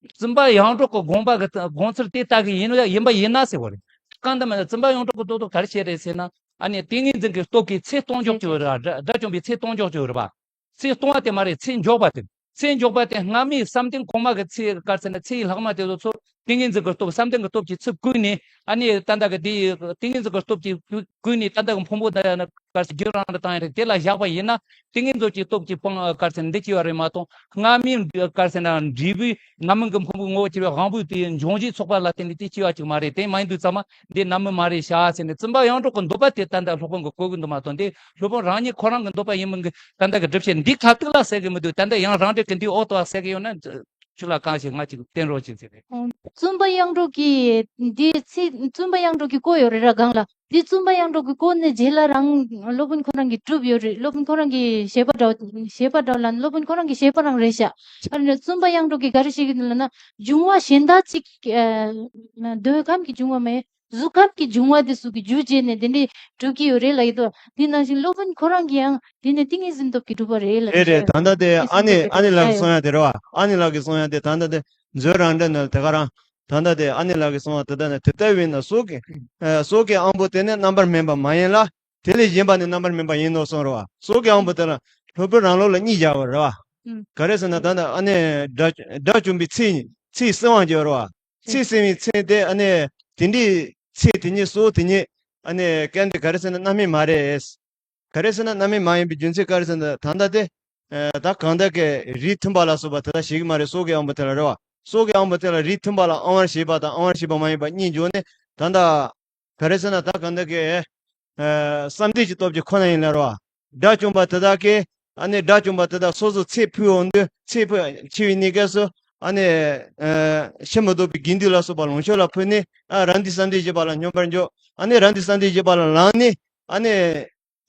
བཙུན་པ་ཡོངས་གྲོགས་ཀྱི་དགོངས་པ་གི་དགོངས་ཚུལ་དེ་ལྟ་གི་ཡིན་ནོ་ཡིན་པ་ཡིན་ན་ཟེར་བ་རེད། གང་ལྟར་མ་ན་བཙུན་པ་ཡོངས་གྲོགས་ཀྱི་རྡོག་རྡོག་ག་རེ་བྱས་རེད་ཟེར་ན་ཨ་ནི་ཏིང་ངེ་འཛིན་གྱི་སྟོབས་ཀྱིས་ཚེ་སྟོང་འཇོག་ཅིག་ཡོད་རེད་པ། དགྲ་དགྲ་བཅོམ་པའི་ཚེ་སྟོང་འཇོག་ཅིག་ཡོད་རེད་པ། ཚེ་སྟོང་བ་དེ་མ་རེད། ཚེ་འཇོག་པ་དེ། ཚེ་མགྱོགས་པ་དེ་སྔ་མའི་བསམ་གཏན་གོང་མ་གི་ཚེ་ག་རེ་ཟེར་ན་ཚེ་ཡི་ལྷག་མ་དེ་ཚོ་ཚུར་ཏིང་ངེ་འཛིན་གྱི་སྟོབས། བསམ་གཏན་གྱི་སྟོབས་ཀྱིས་ཚུར་བསྐུལ་ནས། ཨ་ནི་ད་ལྟ་གི་དེ་ཏིང་ངེ་འཛིན་གྱི་སྟོབས་ཀྱིས་བསྐུལ་ནས། ད་ལྟ་གི་ཕུང་པོ་འདི་ཡང་ན་ག་རེ་ཟེར་རྒྱུན་རིང་དུ་བཏང་ཡ་རེད། དེ་ལ་བཞག་པ་ཡིན་ན་ཏིང་ངེ་འཛིན་གྱི་སྟོབས་ཀྱིས་སྤང་ག་རེ་ཟེར་ན་འདི་སྐྱེ་བ་རེད་མ་གཏོགས། སྔ་མའི་ག་རེ་ཟེར་ན་འབྲས་བུའི་རྣམ་སྨིན་གྱི་ཕུང་པོའི་ངོ་བོ་གྱུར་པའི་དབང་པོའི་དེ་འབྱུང་བཞིའི་ཚོགས་པ་ལ་བརྟེན་ནས་དེ་སྐྱེ་བ་ཅིག་མ་རེད། དེ་མ་ཡིན་དུས་ཙམ་པ་འདི་རྣམ་སྨིན་མ་རེད་ཤག་ཟེར་ནས། བཙུན་པ་དབྱངས་སྒྲོག་གི་འདོད་པ་དེ་ད་ལྟ་སློབ་དཔོན་གྱིས་བཀོད་གི་འདུག་མ་གཏོགས། འདི་སློབ་དཔོན་རང་ཉིད་ཁོ་རང་གི་འདོད་པ་ཡིན་མིན་གྱི་ད་ལྟ་གི་སྒྲུབ་བྱེད་འདི་ཁ་ཐུག་ལ་ཟེར་གི་མི་འདུག། ད་ལྟ་ཡང་རང་འགྲེལ་གྱི་འདིའི་འོག་ཏུ་ཟེར་གི་ཡོད་ན། ཁྱོད་ལ་གང་ཞིག་ང་ཅིག་བསྟན་རོགས་གྱིས་ཟེར་རེད། ཨོ། བཙུན་པ་དབྱངས་སྒྲོག་གིས་འདི་ཚིག་བཙུན་པ་དབྱངས་སྒྲོག་གིས་བཀོད་ཡོད་རེད་ར་སྒང་ལ། འདི་བཙུན་པ་དབྱངས་སྒྲོག་གིས་བཀོད་ནས་རྗེས་ལ་རང་སློབ་དཔོན་ཁོ་རང་གིས་གྲུབ་ཡོད་རེད། སློབ་དཔོན་ཁོ་རང་གི་བཞེད་པ་འདྲ་བོ། བཞེད་པ་འདྲ་བོ་ལ་སློབ་དཔོན་ཁོ་རང་གི་བཞེད་པ་རང་རེད་ཤག། ཨ་ནི་བཙུན་པ་དབྱངས་སྒྲོག་གིས་ག་རེ་བཤད་ཀྱི་འདུག་ལབ་ན། འབྱུང་བ་གཞན་དག་ཅིག་ཨ་འདོད་ཁམས་ཀྱིས་བྱུང་བ་མེད། གཟུགས་ཁམས་ཀྱི་འབྱུང་བ་དེ་ཚོ་གི་རྒྱུ་བྱས་ནས་དེ་འདྲའི་གྲུབ་ཀྱི་ཡོད་རེད་ལབ་ཀྱི་འདུག། དེ་ནང་བཞིན་སློབ་དཔོན་ཁོ་རང་གིས་ཡང་དེ་ནི་ཏིང་ངེ་འཛིན་སྟོབས་ཀྱིས་གྲུབ་པ་རེད་ལབ་རེད། རེད། ད་ལྟ་དེ་ཨ་ནི་ཨ་ནི་ལགས་ཀྱིས་གསུང་ཡ་དེ་རེད་བ། ཨ་ནི་ལགས་ཀྱིས་གསུང་ཡ་དེ་ད་ལྟ་དེ་མཛོད་རང་འགྲེལ་ནང་དེ་ག་རང་། ད་ལྟ་དེ་ཨ་ནི་ལགས་ཀྱིས་གསུང་བ་དེ་ལྟ་ནི། དེ་ལྟ་བས་ན་སྲོག་གི་ཨ་སྲོག་གི་དབང་པོ་དེ་ནི་རྣམ་པར་སྨིན་པ་མ་ཡིན་ལ། དེ་ལས་གཞན་པ་ནི་རྣམ་པར་སྨིན་པ་ཡིན་ནོ་གསུངས་རེད་བ། སྲོག་གི་དབང་པོ་དེ་ལ་སློབ་དཔོན་རང་ལུགས་ལ་གཉིས་སྦྱར་བ་རེད་བ། ག་རེ་ཟེར་ན་ད་ལྟ་ཨ་ནི་དགྲ་དགྲ་བཅོམ་པའི་ཚེ་ཚེ་བསྲིང་བ་སྦྱར་བ། ཚེ་བསྲིང་བའི་ཚེ་དེ་ཨ་ནི་དེ་འདྲའི་ཚེ་དེ་ཉིད་སྲོག་དེ་ཉིད་ཨ་ནི་གལ་ཏེ་ག་རེ་ཟེར་ན་རྣམ་སྨིན་མ་རེད། ག་རེ་ཟེར་ན་རྣམ་སྨིན་མ་ཡིན་པའི་རྒྱུ་མཚན་ག་རེ་ཟེར་ན། ད་ལྟ་དེ་ད་གང་ལྟར་གྱི་རིགས་མཐུན་པ་ལ་སོགས་པ་དེ་དག་བྱེད་ཀྱི་མ་རེད། སྲོག་གི་དབང་པོ་དེ་ལ་རེད་བ། སྲོག་གི་དབང་པོ་དེ་ལ་རིགས་མཐུན་པ་ལ་དབང་བར་བྱེད་པ་དང་དབང་བར་བྱེད་པ་མ་ཡིན་པ་གཉིས་འཇོག་ནས། ད་ལྟ་ག་རེ་ཟེར་ན་ད་གང་ལྟར་གྱི་ཨ་བསམ་གཏན་གྱི་སྟོབས་ཀྱིས་ཁོ་ན་ཡིན་ལ་རེད་བ། དགྲ་བཅོམ་པ་དེ་དག་གིས་ཨ་ནི་དགྲ་བཅོམ་པ་དེ་དག་སོ་སོ་ཚེ་འཕོས་འོང་དུས། ཚེ་འཕོས་འཆི་བའི་གནས་སྐབས་སུ་ཨ་ནི་ཨ་ཕྱིར་མི་ལྡོག་པའི་དགེ་འདུན་ལ་སོགས་པ་ལོངས་སྤྱོད་ལ་ཕུལ་ནས། ཨ་རང་འདོད་བསམ་གཏན་བཞི་པ་ལ་སྙོམས་པར་འཇུག། ཨ་ནི་རང་འདོད་བསམ་གཏན་བཞི་པ་ལ་ལངས་ནས། ཨ་ནི་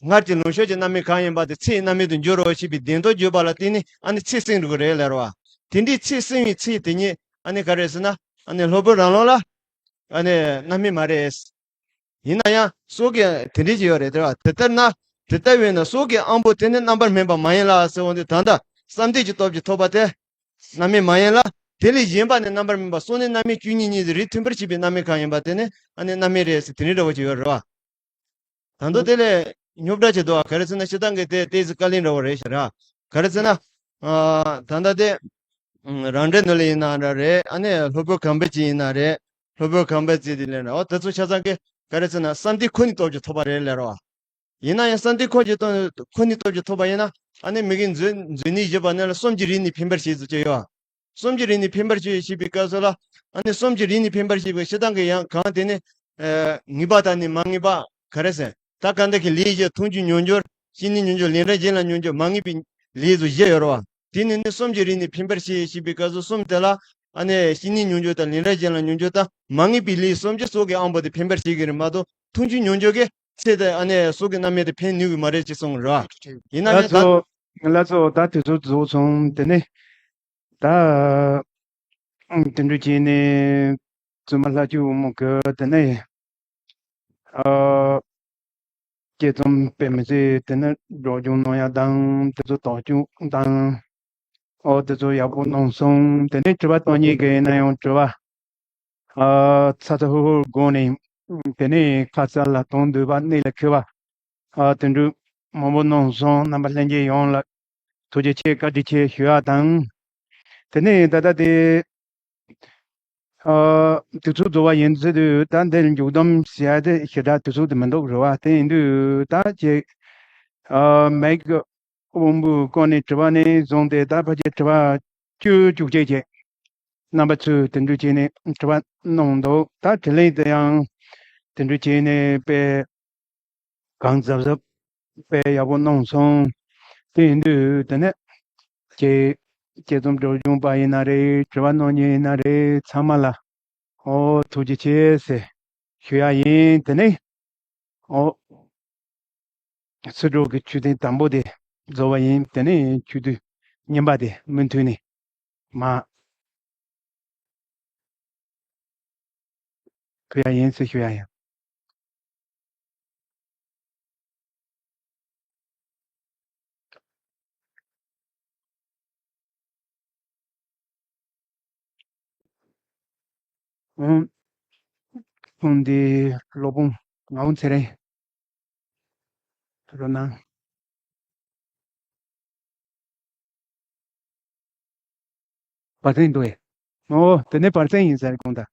སྔར་གྱི་ལོངས་སྤྱོད་ཀྱི་རྣམ་སྨིན་གང་ཡིན་པ་དེ་ཚེ་ཡི་རྣམ་སྨིན་དུ་འགྱུར་རོ་ཞེས་པའི་བདེན་དོན་བརྗོད་པ་ལ་བརྟེན་ནས་ཨ་ནི་ཚེ་བསྲིང་འགྲོ་གི་རེད་ལབ་རེད་བ། དེ་འདྲའི་ཚེ་བསྲིང་བའི་ཚེ་དེ་ཉིད་ཨ་ནི་ག་རེ་ཟེར་ན། ཨ་ནི་སློབ་དཔོན་རང་ལུགས་ལ་ཨ་ནི་རྣམ་སྨིན་མ་རེད། ཡིན་ན་ཡང་སྲོག་གི་དེ་འདྲའི་ཅིག་ཡོད་རེད་དེ་བ། དེ་ལྟར་ན་དེ་ལྟ་བས་ན་སྲོག་གི་དབང་པོ་དེ་ནི་རྣམ་པར་སྨིན་པ་མ་ཡིན་ལ་ཟེར་འོང་དུས། ད་ལྟ་བསམ་གཏན་གྱི་སྟོབས་ཀྱིས་ཐོབ་པ་དེ་རྣམ་སྨིན་མ་ཡིན་ལ། དེ་ལས་གཞན་པ་ནི་རྣམ་པར་སྨིན་པ། སྲོག་ནི་རྣམ་སྨིན་བཅུ་གཉིས་གཉིས་སུ་རིགས་མཐུན་པར་བྱེད་པའི་རྣམ་སྨིན་གང་ཡིན་པ་དེ་ནི་ཨ་ནི་རྣམ་སྨིན་རེད་ཟེར་དེ་འདྲའི་འདྲ་བོ་ཅིག་ཡོད་རེད་བ། ད་དུང་དེ་ལས་རྙོག་དྲ་ཅིག་འདུག་བ། ག་རེ་ཟེར་ན་སྤྱིར་བཏང་གི་དེ་ཏོག་ཙམ་དཀའ་ལས་འདྲ་བོ་རེད་ཤག་ར། ག་རེ་ཟེར་ན། ཨ་ད་ལྟ་དེ་ཨ་རང་འགྲེལ་ནང་ལ་ཡིན་ན་ར་རེད། ཨ་ནི་སློབ་དཔོན་གམ་པ་ཅིག་ཡིན་ན་རེད། སློབ་དཔོན་གམ་པ་ཅིག་དེ་ལས་ན། འོ་དེ་ཚོ་ཆ་ཚང་གི་ག་རེ་ཟེར་ན་བསམ་གཏན་ཁོ་ནའི་སྟོབས་ཀྱིས་ཐོབ་པ་རེད་ལབ་ར་བ། ཡིན་ན་ཡང་བསམ་གཏན་ཁོ་ཀྱི་སྟོབས་ཁོ་ནའི་སྟོབས་ཀྱིས་ཐོབ་པ་ཡིན་ན། ཨ་ནི་མི་དགེ་མཛོད་མཛོད་གནས་བཞི་པ་ནང་ལ་གསུམ་གྱི་རིགས་ནི་འཕེན་པར་བྱེད་ཟེར་གྱི་ཡོད། གསུམ་གྱི་རིགས་ནི་འཕེན་པར་བྱེད་ཞེས་པའི་སྐབས་སུ་ལ། ཨ་ནི་གསུམ་གྱི་རིགས་ནི་འཕེན་པར་བྱེད་པའི་སྤྱིར་བཏང་གི་ཡང་གང་དེ་ནི། ཨ་ངེས་པ་དང་ནི་མ་ངེས་པ་ག་རེ་ཟེར། ད་ག་འདི་གི་ལས་བཞི། མཐོང་ཆོས་མྱོང་འགྱུར། བཤེས་གཉེན་མྱོང་འགྱུར། ལན་གྲངས་གཞན་ལ་མྱོང་འགྱུར། མ་ངེས་པའི་ལས་སུ་བཞི་ཡོད་རེད་བ། དེ་ནི་ནི་གསུམ་གྱི་རིགས་ནི་འཕེན་པར་བྱེད་ཞེས་པའི་སྐབས་སུ་གསུམ་དེ་ལ། ཨ་ནི་བཤེས་གཉེན་མྱོང་འགྱུར་དང་ལན་གྲངས་གཞན་ལ་མྱོང་འགྱུར་དང་མ་ངེས་པའི་ལས་གསུམ་གྱིས་སྲོག་གི་དབང་པོ་དེ་འཕེན་པར་བྱེད་ཀྱི་རེད་མ་གཏོགས། མཐོང་ཆོས་མྱོང་འགྱུར་གྱིས་ཚེ་དེ་ཨ་ནི་སྲོག་གི་རྣམ་སྨིན་དེ་འཕེན་ནུས་ཀྱི་མ་རེད་ཅེས་གསུངས་རེད་བ། ཡིན་ན་ཡང་ད། ལགས་སོ། ད་དུས་ཚོད་རྫོགས་སོང་། དེ་ནས་ད་དེ་འདྲ་བྱས་ནས་བཙུན་མ་ལྷ་བཅུ་དབང་མོ་གི་དེ་ནས་ཨ་དཔྱད་རྩོམ་དཔེ་མི་སྲིད་དེ་ནས་སྒྲོག་སྦྱང་གནང་ཡ་དང་དེ་ཚོ་དོགས་གཅོད་དང་། ཨོ་དེ་ཚོ་ཡག་པོ་གནང་སོང་། དེ་ནས་དྲི་བ་གཏོང་མཁན་གྱི་ཡིན་ན་ཡང་དྲི་བ། ཨ་ཚ་ཚ་ཧུར་ཧུར་དགོངས་ནས། དེ་ནས་ཁ་ས་ལ་དོན་འདུས་པ་གནད་ལ་འཁེལ་བ། ཨ་དེ་འདྲ་མང་པོ་གནང་སོང་། རྣམ་པ་ལྷན་རྒྱས་ཡོངས་ལ་ཐུགས་རྗེ་ཆེ་བཀའ་དྲིན་ཆེ་ཞུ་ཡ་དང་། དེ་ནས་ད་ལྟ་དེ་ཨ་དུས་ཚོད་རྫོགས་པ་ཡིན་ཟེར་དུས། ད་འདིར་མཇུག་བསྡོམས་ཟེར་ཡ་དེ་ཞེ་དྲག་དུས་ཚོད་དེ་མི་འདུག་རེད་བ། དེ་ཡིན་དུས་ད་ཅིག་ཨ་མེག་དབང་པོའི་སྐོར་ནས་དྲི་བ་ནས་བཟུང་སྟེ་ད་ཕལ་ཆེར་དྲི་བ་བཅུ་བཅུ་གཅིག་ཅིག་རྣམ་པ་ཚོས་དེ་འདྲ་བྱས་ནས་དྲི་བ་གནང་འདུག། ད་དྲིས་ལན་དེ་ཡང་དེ་འདྲ་བྱས་ནས་དཔེ་གང་གཟབ་གཟབ་དཔེ་ཡག་པོ་གནང་སོང་། དེ་ཡིན་དུས་དེ་ནས་ཁྱེད་དཔྱད་རྩོམ་སྒྲོག་སྦྱང་པ་ཡིན་ན་རེད། དྲི་བ་གནང་མཁན་ཡིན་ན་རེད། ཚང་མ་ལ་ཨོ་ཐུགས་རྗེ་ཆེ་ཟེར་ཞུ་ཡ་ཡིན། དེ་ནས་ཨོ། ཚིག་གྲོགས་ཀྱི་ཆོས་ཐུན་དང་པོ་དེ་རྫོགས་པ་ཡིན། དེ་ནས་ཆོས་ཐུན་གཉིས་པ་དེ་མུ་མཐུད་ནས་མར་ཕུལ་ཡ་ཡིན་ཟེར་ཞུ་ཡ་ཡིན། ཨང་། ཁོང་འདི་སློབ་དཔོན་ངག་དབང་ཚེ་རིང་། རོ་སྣང་། བར་ཐེངས་འདུག་ཨེ། ཨོ་དེ་ནས་བར་ཐེངས་ཡིན་ཟེར་དགོངས་དག